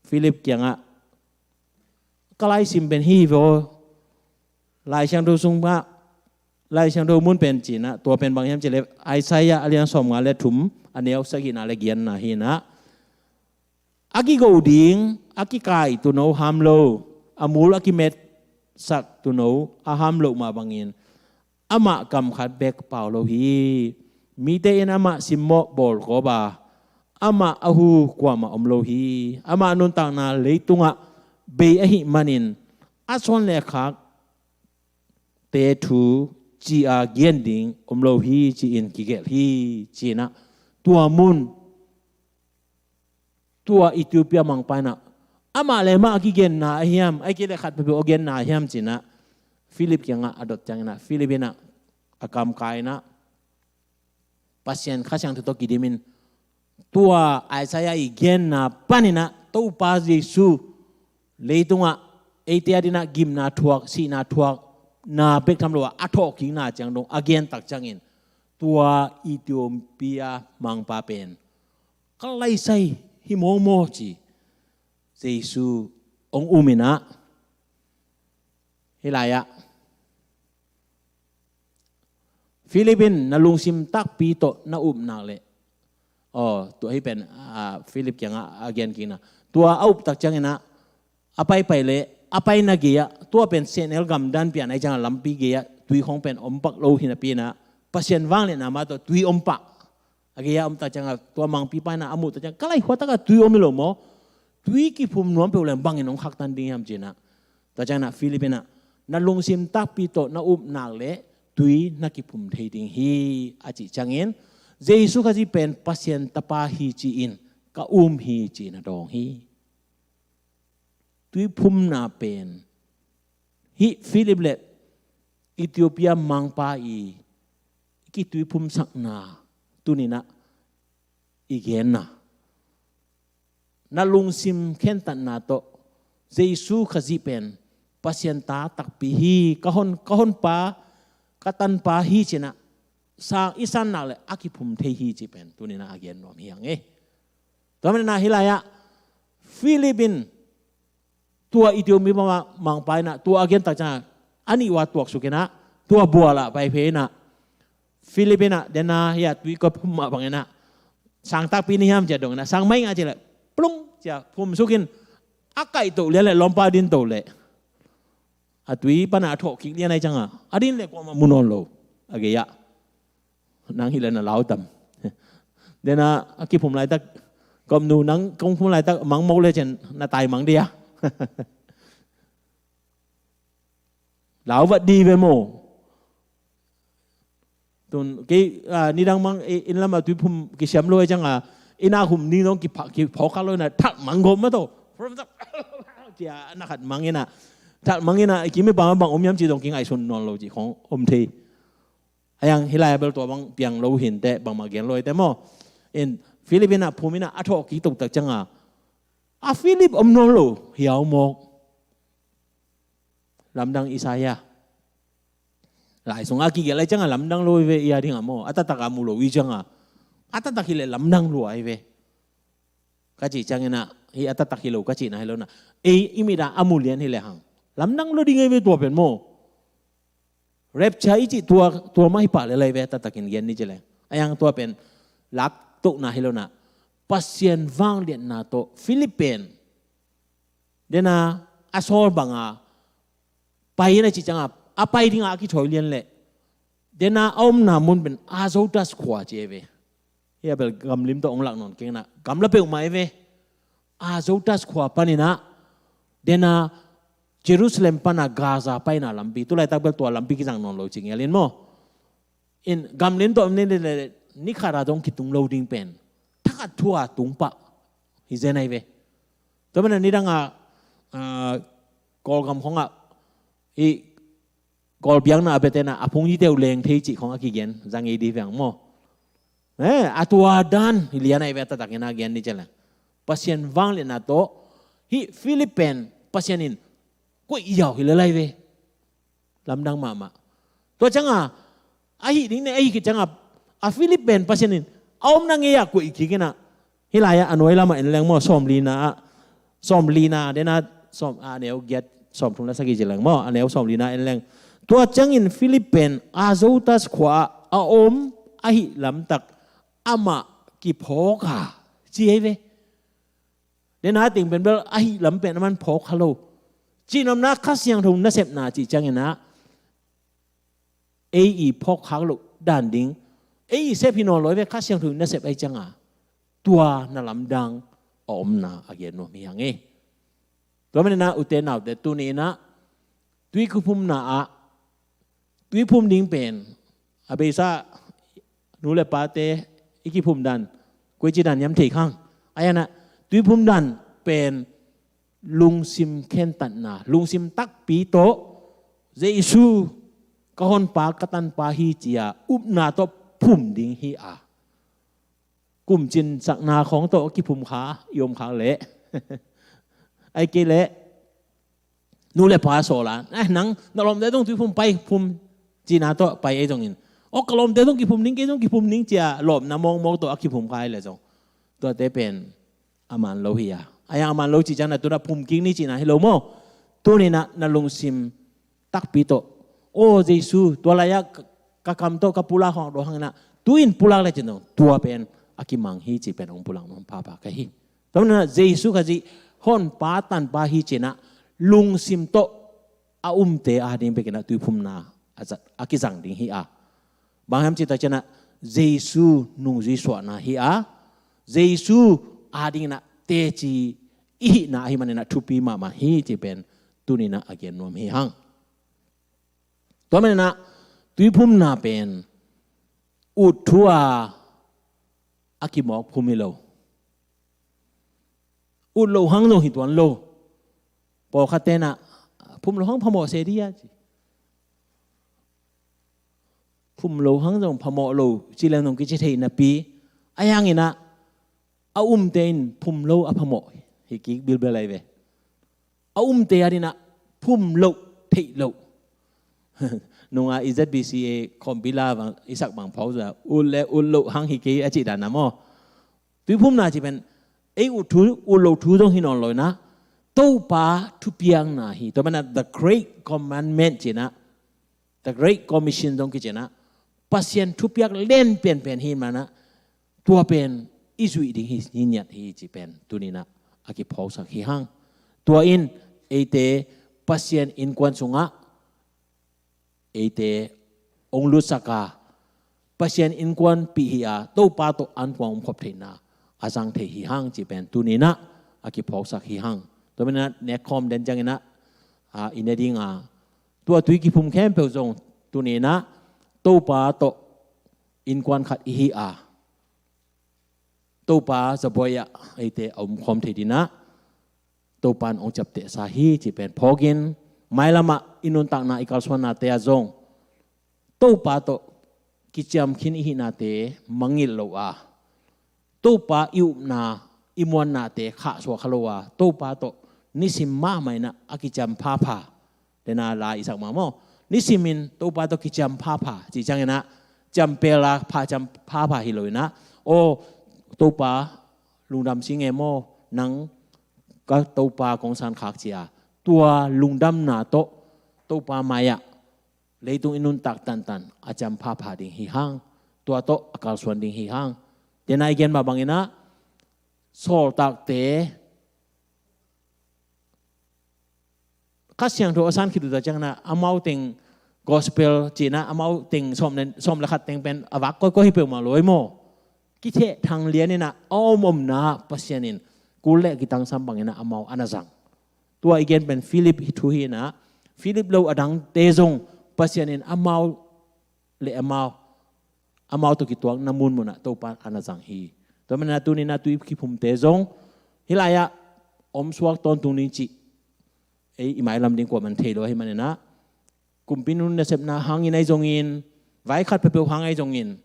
Philip kiangah, ka laisim pen hih hi ve aw, Lai Siangtho sungah, Lai Siangtho mun pen ci in ah, tua pen bang hiam cih leh Isaiah a lian sawmnga le thum, a neu sagihna le giatna hi in ah, a kigo ding a kikai tuuno ham lo, a mul a kimetsak tuuno a ham loh mah bangin, amah kam khat bek pau lo hi. Mite in amah simmawh bawlkawp a, amah a hu kuamah om lo hi. Amah nuntakna leitungah bei ahih manin a suan le khakte thu ci-a gen ding om lo hi, ci-in kigelh hi, ci in ah, tua mun, tua Ethiopia mangpa in ah, amah le amah a kigenna a hiam, ahih kei leh khat peuhpeuh a genna a hiam ci in ah Philip kiangah a dot ciangin ah, Philip in ah a kam kai in ah, Pasian Kha Siangtho tawh kidim in, tua Isaiah i genna panin ah Topa Jesu leitungah eite adingin ah gimna thuak, sihna thuak, na bek tham lo a, a thawhkikna ciang dong a gen tak ciangin, tua Ethiopia mangpa pen, ka laisai hi mawmaw ci, Jesu hong um in ah, hih lai-ah, Philip in na lungsim takpi tawh na up nak leh, aw, tua hih pen, ah, Philip kiangah a gen kik na. Tua a up tak ciangin ah, a paipai leh, a paina gei-ah, tua pen Sehnel gamdan pian ahih ciangah lampi gei-ah tui khong pen om pak lo hi napi in ah, Pasian vangliatna mah tawh tui om pak. A gei-ah om tak ciangah, tua mangpipa in ah a muh tak ciangah, ka lai khua takah tui om hi lo maw? Tui kiphum nuam peuh leng bangin hong khaktan ding hiam ci in ah. Tua ciangin ah Philip in ah, na lungsim takpi tawh na up nak leh tui na kiphum thei ding hi, a cih ciangin, Jesu Khazih pen Pasian Tapa hi ci-in ka um hi, ci-in a dawng hi. Tuiphumna pen, hih Philip le Ethiopia mangpa i kituiphumsakna tuni-in ah i genna, na lungsim khentatna tawh Jesu Khazih pen Pasian ta takpi hi, ka hon, ka honpa, ka tanpa hi ci-in ah sang, i san nak leh a kiphum thei hi cih pen tuni-in ah a gen nuam hi hang e. Tua manin ah hih lai-ah Philip in tua Ethiopia mangpa in ah tua a gen tak ciangah a nih ua tuaksuk in ah tua bual ah pai phei in ah, Philip in ah, den a, hih a tui kua phum mah bangin ah, sang takpi ni hiam ci-a dong in ah, sang mai nga ci leh, plung ci-a phumsuk in, a kaihtoh lian leh lawmpa a dinto leh, a tui pan a thawhkik lian ahih ciangah a din leh kuamah mu nawn lo. A gei-ah, nang hi leh na lau tam? Den a, a kiphum laitak, ka omnu, nang kong phum laitak mang mawk leh cin na tai mang dia. Lau vat di ve maw? Tun kei, ah, nidang mang, eh, inn lam ah tuiphum kisiam lo ahih ciangah, inn ah khum ni dong kipha-, kiphawk kha lo in ah thak mang gawp mah tawh. Cia na khat mang in ah, Thalh mang in ah i kim i pam ah bang om hiam cih zong kingaihsun nawn lo cih khong om thei. A yang hih lai ah bel tua bang piang lo hi inteh, bangmah gen lo hi inteh maw. In Philip in ah phum in ah a thawh kik toktak ciangah, a Philip om nawn lo hiau mawk. Lamdang Isaiah lai sungah a kigelh lai ciangah lamdang lo hi ve, i a dingah maw, a taktak a mu lo i ciangah, a taktak hileh lamdang lua hi ve. Ka cih ciangin ah, hih a taktak hi lo ka cihna hi lo in ah, ei i mit ah a mu lian hileh hang, lamdang lo ding hi ve tua pen maw. Rapture i cih tua, tua mah hi pah lel hi ve, a taktakin gen ni ci leng. A yang tua pen laktohna hi lo in ah, Pasian vangliatna tawh Philip pen, den a, a sawl banga pai in a cih ciangah, a pai dingah a kithawi lian leh, den a a omna mun pen Azotus khua ci hi ve. Hih a bel gamlim tawh hong lak nawn keng in ah, gamla peuhmah hi ve. Azotus khua panin ah, den a Jerusalem pana Gaza paina lampi, tulaitak bel tua lampi kizang nawn lo ci ngial in maw. In gamlim tawh ni le, ni khat a zong kitung lo ding pen, thakhat thu a tung pah hi zen ahi ve. Tua manin nidang a, ah, Kawlgam khongah, i Kawl biakna a biate in ah, a phung i teu leng thei cih khong a kigen zang ei di veng maw. Eh, a tua dan hi lian ahi ve, a taktakin a gen ni ci leng. Pasian vangliatna tawh hih Philip pen Pasian in koih ziau hi lel hi ve. Lamdang mahmah. Tua ciangah, ahi ding ne, ahi khit ciangah, a Philip pen Pasian in a omna ngei ah koih kik in ah, hih lai ah a nuai lamah en leng maw, sawmlina ah, sawmlina, den a, sawm, a neu giat, sawmthum le sagih ci leng maw, a neu sawmlina en leng. Tua ciangin Philip pen Azotus khua ah a om ahih lamtak amah kiphawk a, ci hi ve. Den a teng pen bel ahih lam pen aman phawk kha lo. Cihnopna Kha Siangtho nasepna cih ciangin ah, ei i phawk khak loh dan ding, ei i sep hi nawn lo hi ve, Kha Siangtho nasep ahi ciangah, tua na lamdang a omna a gen nuam hi hang e. Tua manin ah ute naute, tuni in ah tuikiphumna ah, tuiphum ding pen, a beisa nu le pate i kiphum dan, koici dan hiam thei khang. A yang ah, tuiphum dan pen lungsim khentatna, lungsim takpi tawh, Jesu ka honpa, ka tanpa hi ci-a upna tawh phum ding hi a. Kumcinsakna khawng tawh kiphum kha i om khak leh, ahih kei leh nu le pa sawl a, eh, nang na lawmte zong tuiphum pai, phum cihna tawh pai ahi zongin, aw, ka lawmte zong kiphum ning, kei zong kiphum ning ci-a lawpna mawkmawk tawh a kiphum kha hi leh zong, tuate pen a man lo hi a. A yang a man lo cih ciang na tu-in ah phum kik ni cihna hi lo maw. Tuni in ah na lungsim takpi tawh, aw Jesu, tua lai-ah ka, ka kam tawh ka pulak hong dawh hang in ah, tu-in pulak lecin zong tua pen a kimang hi cih pen hong pulak nuam pahpah ka hi. Tua manin ah Jesu Khazih honpa tanpa hi ci-in ah lungsim tawh a umte ading bekin ah tuiphumna a zat, a kizang ding hi a. Bang hiam cih tak ciangin ah Jesu nungzui suahna hi a, Jesu adingin ah teci i hihna ahih manin ah thupi mahmah hi cih pen tuni in ah a gen nuam hi hang. Tua manin ah tuiphumna pen ut thu a a kimawk phum hi lo. Ut loh hang zong hi tuan lo. Pawlkhatte in ah phum loh hang phamawh se dih a ci. Phum loh hang zong phamawh lo ci leng zong kici thei napi, a yang in ah a umte in phum lo a phamawh hi kik bilbel ahi ve. A umte adingin ah phum loh theih loh. Nung a i Z B C A khawmpi la bang i sak bang phawk zah, ut le ut loh hang hi kei a cih dan a maw. Tuiphumna cih pen ei ut thu, ut loh thu zong hi nawn lo in ah, Topa thupiakna hi. Tua manin ah the great commandment ci-in ah, the great commission zong kici-in ah, Pasian thupiak lian penpen hi manin ah, tua pen i zuih ding hi, hi ngiat hi cih pen tuni in ah a kiphawksak hi hang. Tua in eite Pasian innkuan sungah eite hong lutsak a, Pasian innkuanpih hi a, Topa tawh ankuang om khop theihna a zang thei hi hang cih pen tuni in ah a kiphawksak hi hang. Tua manin ah nekkhawm den ciangin ah, a, i ne ding a, tua tui kiphum khempeuh zong tuni in ah Topa tawh innkuan khat i hi a, Topa zabuai ah eite a omkhawm thei dingin ah Topa in hong ciaptehsa hi cih pen phawkin, mailamah i nuntakna, i kalsuannate ah zong Topa tawh kiciam khin i hihnate mangngilh lo a, Topa i upna, i muannate khahsuah kha lo a, Topa tawh nisim mahmah in ah a kiciam phapha. Dena la i sak mah maw. Nisimin Topa tawh kiciam phapha cih ciangin ah, ciampel a pha, ciam phapha hi lo in ah, aw, Topa, lungdam sing e maw, nang ka Topa kong sankhak ci a, tua lungdamna tawh Topa mai-ah leitung i nuntak tantan a ciam phapha ding hi hang, tua tawh a kalsuan ding hi hang. Dena i gen mah bangin ah, Sawltakte Kha Siangtho a san khit uh ta ciangin ah, amau teng gospel ci-in ah, amau teng sawm le, sawm le khat teng pen a vak kawikawi hi peuhmah lo ei maw. Kithehthang lian in ah, a om omna ah Pasian in kul le kitangsam bangin ah amau a na zang. Tua i gen pen Philip thu hi in ah, Philip lo a dangte zong Pasian in amau le amau, amau tawh kituakna munmun ah Topa in a na zang hi. Tua manin ah tuni in ah tui kiphumte zong hih lai-ah om suak tawntung ding cih ei i mailam ding kuamah in thei lo ahih manin ah, kumpi nunung nasepna hangin ahi zongin, vai khat peuhpeuh hang ahi zongin,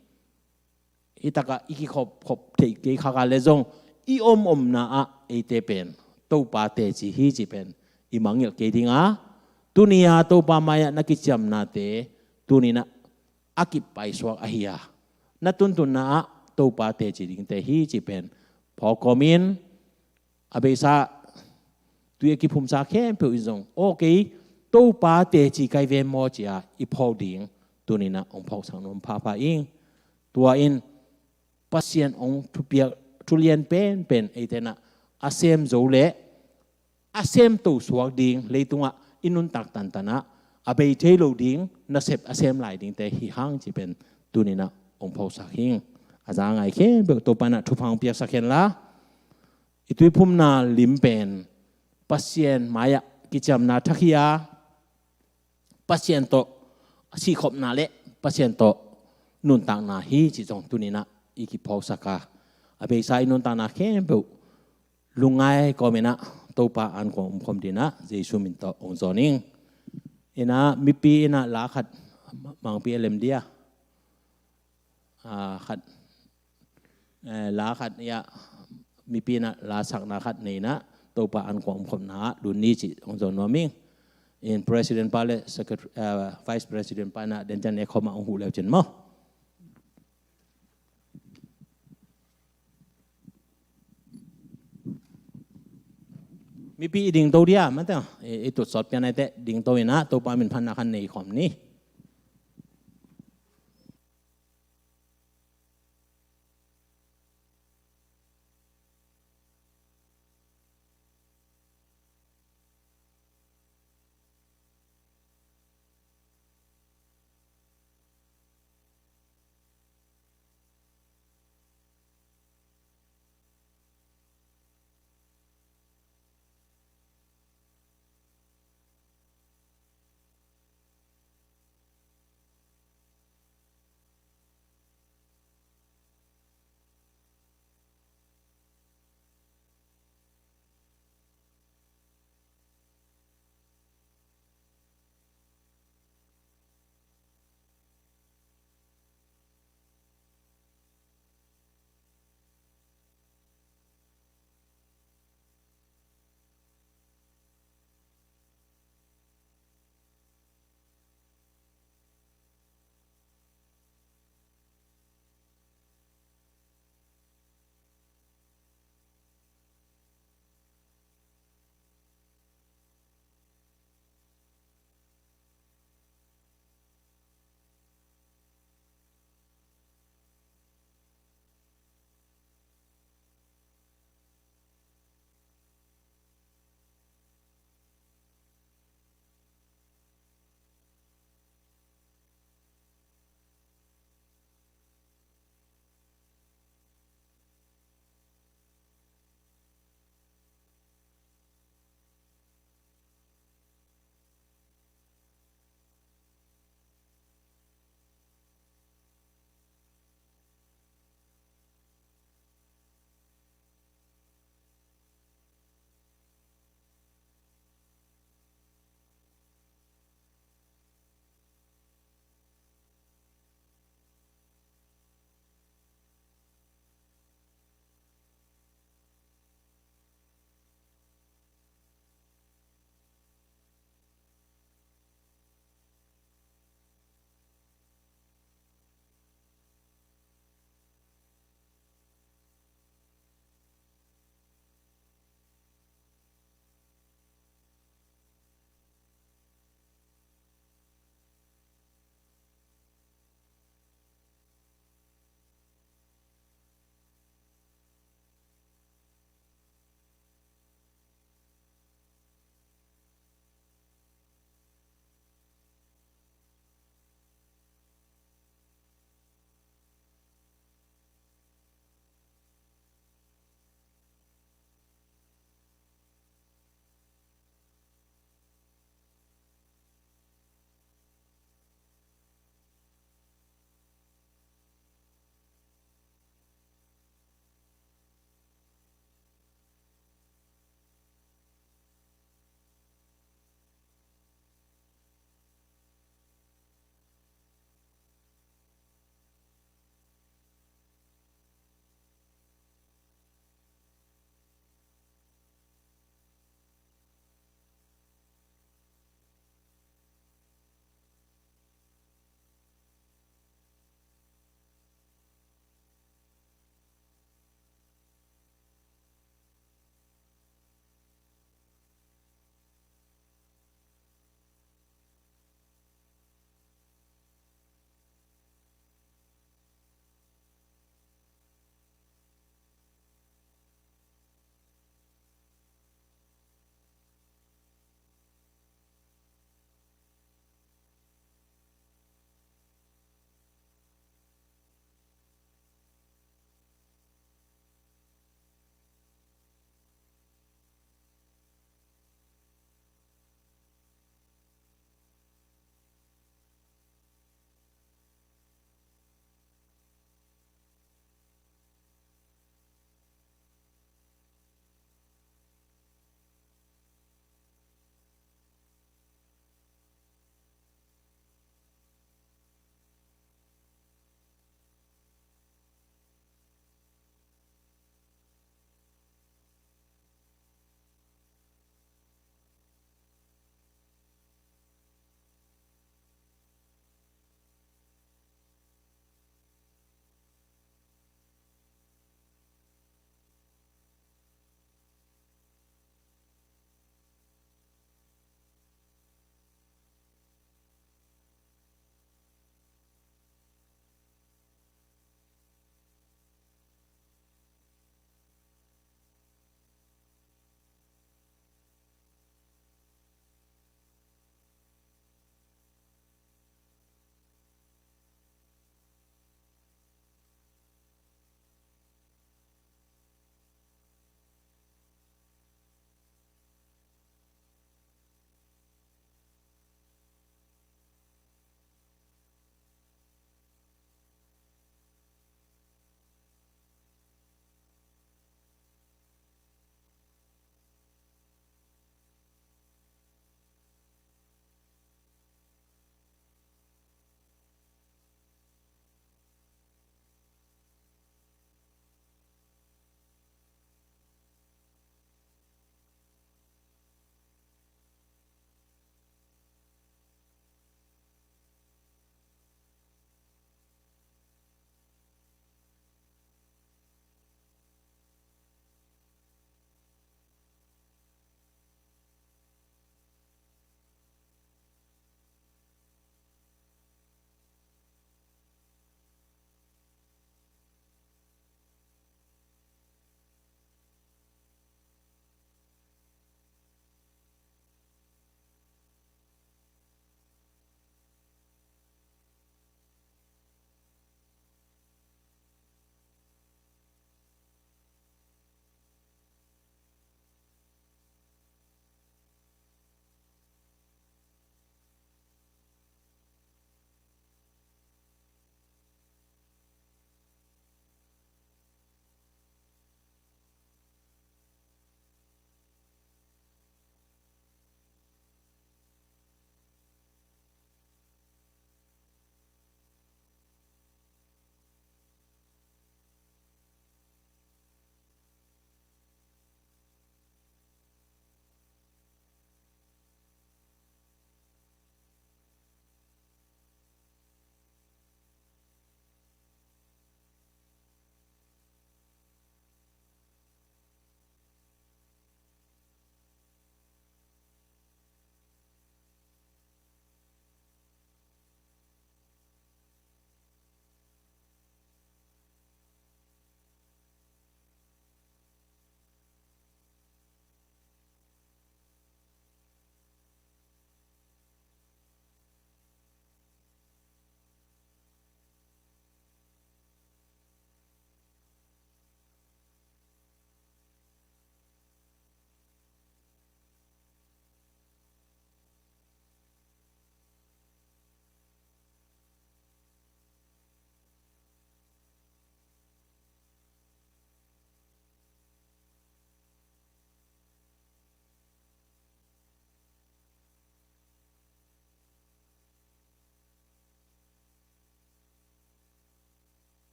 hih takah i kikhopkhop theih kei khak a le zong, i om omna ah eite pen Topa teci hi cih pen i mangngilh kei ding a, tuni-a Topa mai-ah na kiciamnate tuni in ah a kip paisuak ahi a, na tuntunna ah Topa teci dingte hi cih pen phawk kawmin, a beisa tui a kiphumsa khempeuh in zong, aw, kei Topa teci kai ve maw ci-a i phawk ding tuni in ah hong phawksak nuam phapha ing. Tua in Pasian hong thupiak, thu lian penpen eite in ah a sem zo le a sem to suak ding, leitungah i nuntak tantan ah a bei thei lo ding nasep a sem lai dingte hi hang cih pen tuni in ah hong phawksak hi ing. A za ngai khempeuh Topa in ah thupha hong piaksak hen la, i tuiphumna lim pen Pasian mai-ah kiciamna thak hi a, Pasian tawh sihkhopna le Pasian tawh nuntakna hi cih zong tuni in ah i kiphawksak a, a beisa i nuntakna khempeuh lungngai kawmin ah Topa ankuang omkhawm dingin ah Jesu min tawh hong zawn ing. In ah mipi in ah la khat mangpi a lem dia, ah, khat, eh, la khat ia, mipi in ah la sakna khat nei in ah Topa ankuang omkhopna ah lun ni cih hong zawn nuam ing. In President pa le Secretary, eh, Vice President pa in ah den ciang ne khawm ah hong huh leu cin maw. Mipi i dingto dia, mate, i, i tutsawt pian aite dingto in ah Topa min phatna khat nei khawm ni.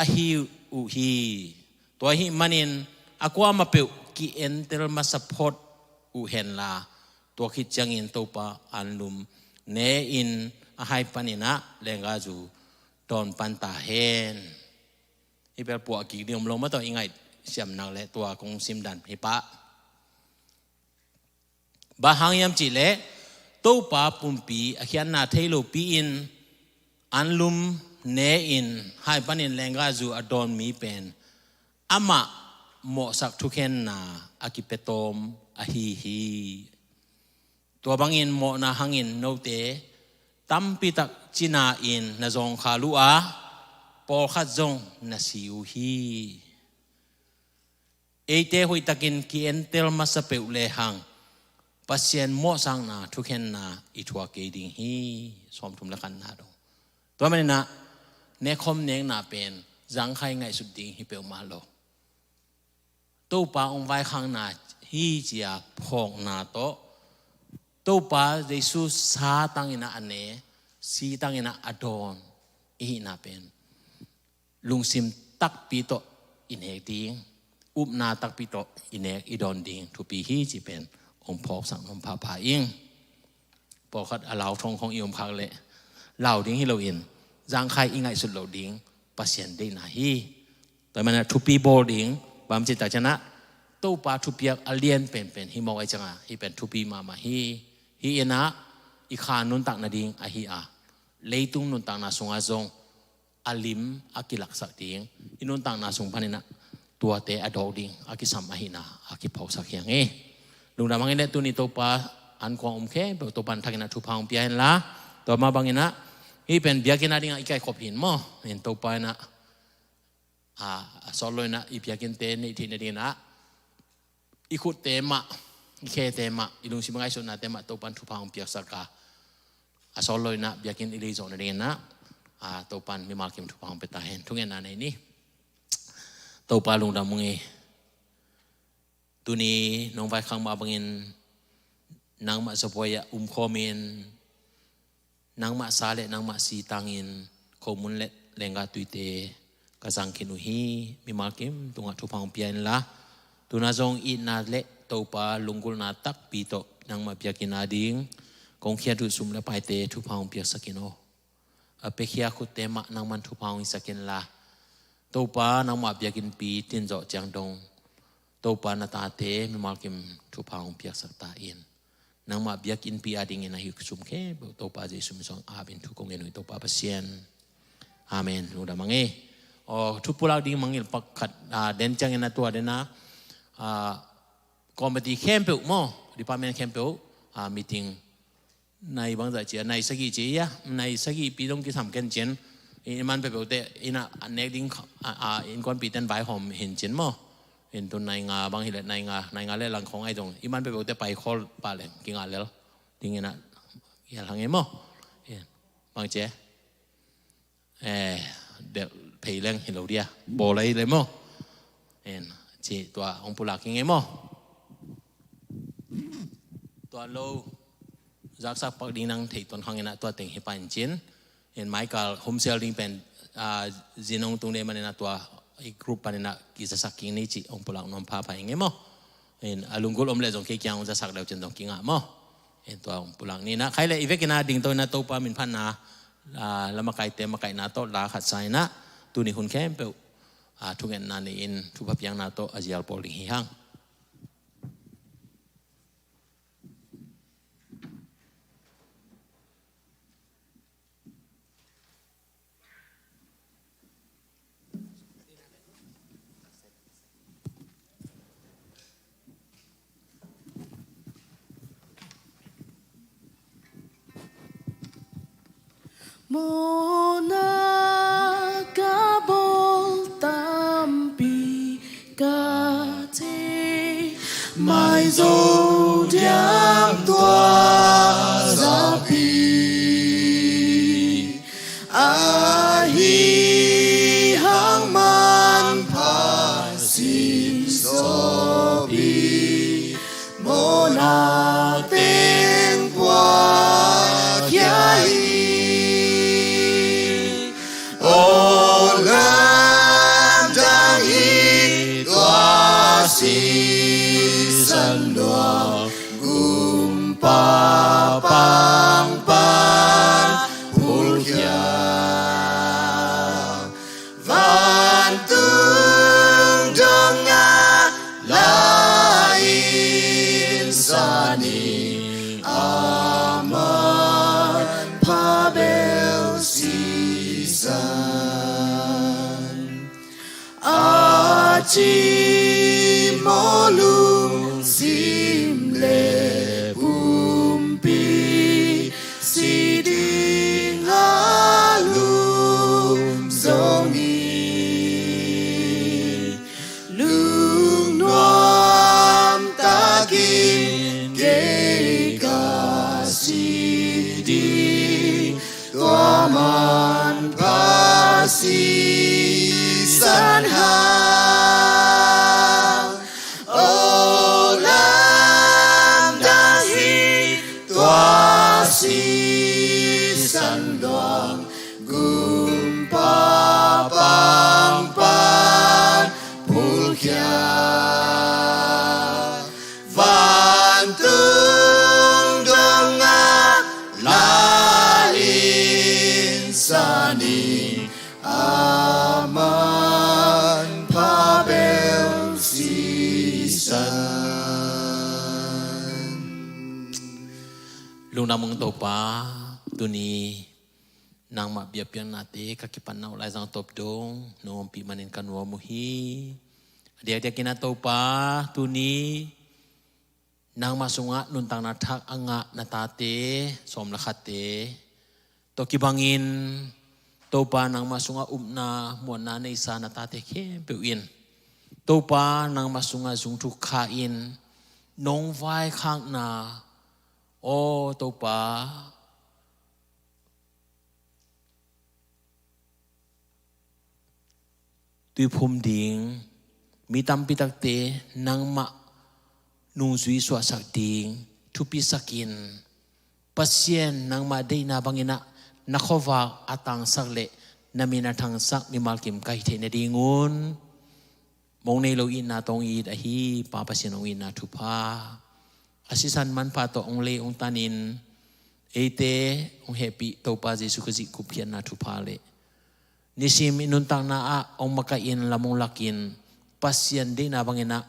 ahi uh hi. Tua ahih manin a kuamah peuh ki-entel masa phot uh henla, tua khit ciangin Topa anlum ne-in a hai panin ah lenggahzu dawn pan ta hen. Hih bel puah kik ding om lo mah tawh i ngaihsiamna le tua kong simdan hi pah. Bang hang hiam cih leh Topa pumpi a khiatna thei lopi-in anlum ne-in hai panin lenggahzu a dawn mi pen amah mawhsak thukhenna a kipia tawm ahi hi. Tua bangin mawhna hangin note tampi tak cina-in na zawngkhal uh a, pawlkhat zong na si uh hi. Eite hoihtakin ki-entel masa peuh lehang Pasian mawhsakna thukhenna i thuak kei ding hi. Sawmthum le khatna dong. Tua manin ah nekhawm nekna pen zangkhai ngaihsut ding hi peuhmah lo. Topa hong vaikhakna hi ci-a phawkna tawh Topa Jesu sa tangin ah a ne, si tangin ah a dawn i hihna pen lungsim takpi tawh i nek ding, upna takpi tawh i nek i dawn ding thupi hi cih pen hong phawksak nuam phapha ing. Pawlkhat a lau thong khong i om khak leh lau ding hi loin zangkhai i ngaihsut loh ding Pasian deihna hi. Tua manin ah thupi bawl ding bang ci tak ciangin ah Topa thupiak a lian penpen hi mawk ahih ciangin ah hih pen thupi mahmah hi. Hih in ah i kha nuntak nading ahi a, leitung nuntakna sungah zong a lim a kilaksak ding, i nuntakna sung panin ah tuate a dawk ding a kisam ahihna a kiphawksak hi hang e. Lungdam hang e. Tuni Topa an kuang um khempeuh Topa in thakin ah thupha hong pia hen la, tua mah bangin ah hih pen biakinn a dingah i kaikhop hi maw. Hin Topa in ah a, a sawt lo in ah i biakinnte neih theih nadingin ah i khutte mah, i khete mah, i lungsim ngaihsutnate mah Topa in thupha hong piaksak a, a sawt lo in ah biakinn i lei zawh nadingin ah, a, Topa in mimal kim thupha hong pia ta hen. Thungetna nei ni. Topa lungdam ung e. Tuni nong vaikhak mah bangin nangmah zabuai-ah umkhawmin nangmah sa le nangmah si tangin khomun le lenggah tuite ka zang khin uh hi. Mimal kim tungah thupha hong pia in la, tuna zong itna le Topa lunggulhna takpi tawh nangmah biakinn a ding kong khiat uh sum le paite thupha hong piaksak in aw. A piakhia khutte mah nangman thupha hong hisak in la, Topa nangmah biakinnpi tin zawh ciang dong Topa na tate mimal kim thupha hong piaksak ta in. Nangmah biakinnpi a dingin a hih sum khempeuh Topa Jesu min suang apin thu kong ngen uh hi Topa Pasian. Amen. Lungdam hang e. Aw, thu pulak ding mangngilh pakhat, a, den ciangin a tua den a, a, committee khempeuh maw, department khempeuh, a, meeting nai bangzah ci a, nai sagih ci a, nai sagihpi dong kisam ken cin. I man peuhpeuhte in a nek ding kha, a, a, innkuanpite in vaihawm hin cin maw. In tun nai nga bang hileh nai nga, nai nga le lang khong ai zong i man peuhpeuhte pai khawl pah leng kingah lel dingin a, hial hang e maw. In bang ci e, eh, delh phei leng hi lo dia, bawl ai le maw. In ci tua hong pulak hi nge maw. Tua lo zaksak pak ding nang thei tuan khang in a tua teng hi pah in cin. In maikal home cell ding pen, a, zin hong tung dei manin a tua i group panin a kizasak kik ni cih hong pulak nuam phapha ing e maw. In a lunggulh om leh zong kei kiang hong zasak leu cin zong kingah maw. In tua hong pulak ni in a khai leh i vekin a dingto in a Topa min phatna, a, la makaite makaihna tawh la khat sa in a tuni hun khempeuh, a, thungetna nei-in thupha piakna tawh a zial pawl ding hi hang. Mawhna ka bawl tampi ka thei, maizo diam tua zapi. Ahi hang manpha sin sawpi, mawhna teng puakhia hi. Aw la Simaw lungsim le pumpi si ding a lum zong hi. Lungnuam takin kei ka si ding, tua manpha sisan hang. O lamdang hi, tua sisan luang, gumpa pangpan phulkhia. Vantung dongah la in sa ning, a manpha bel sisan. Lungdam ung Topa, tuni nangmah biakpiaknate ka kipan na uh laizang tawp dong nong ompih manin ka nuam uh hi. A diakdiakin ah Topa, tuni nangmah sungah nuntakna thak a ngah na tate sawm le khatte tawh kibangin, Topa, nangmah sungah upna muanna neisa na tate khempeuh in, Topa, nangmah sungah zungthuk kha in, nong vaikhakna, aw Topa, tuiphum ding, mi tampi takte nangmah nungzui suahsak ding thupisakin, Pasian nangmah deihna bangin ah na khuavak a tangsak le na min a thangsak mimal kim ka hi theih nadingun, mong nei lo itna tawh hong it ahi Pa Pasian, hong itna thupha, a sisan manpha tawh hong lei hong tanin, eite hong hehpih Topa Jesu Khazih gupkhiatna thupha le nisim i nuntakna ah hong makaih in, lam hong lakin, Pasian deihna bangin ah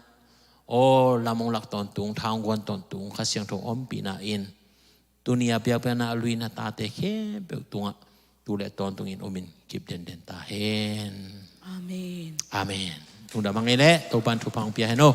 aw lam hong lak tawntung, tha hong guan tawntung Kha Siangtho ompihna in, tuni a biakpiakna a luina tate khempeuh tungah tu le tawntungin omin kip denden ta hen. Amen. Amen. Lungdam hang ei leh Topan thupha hong pia hen aw.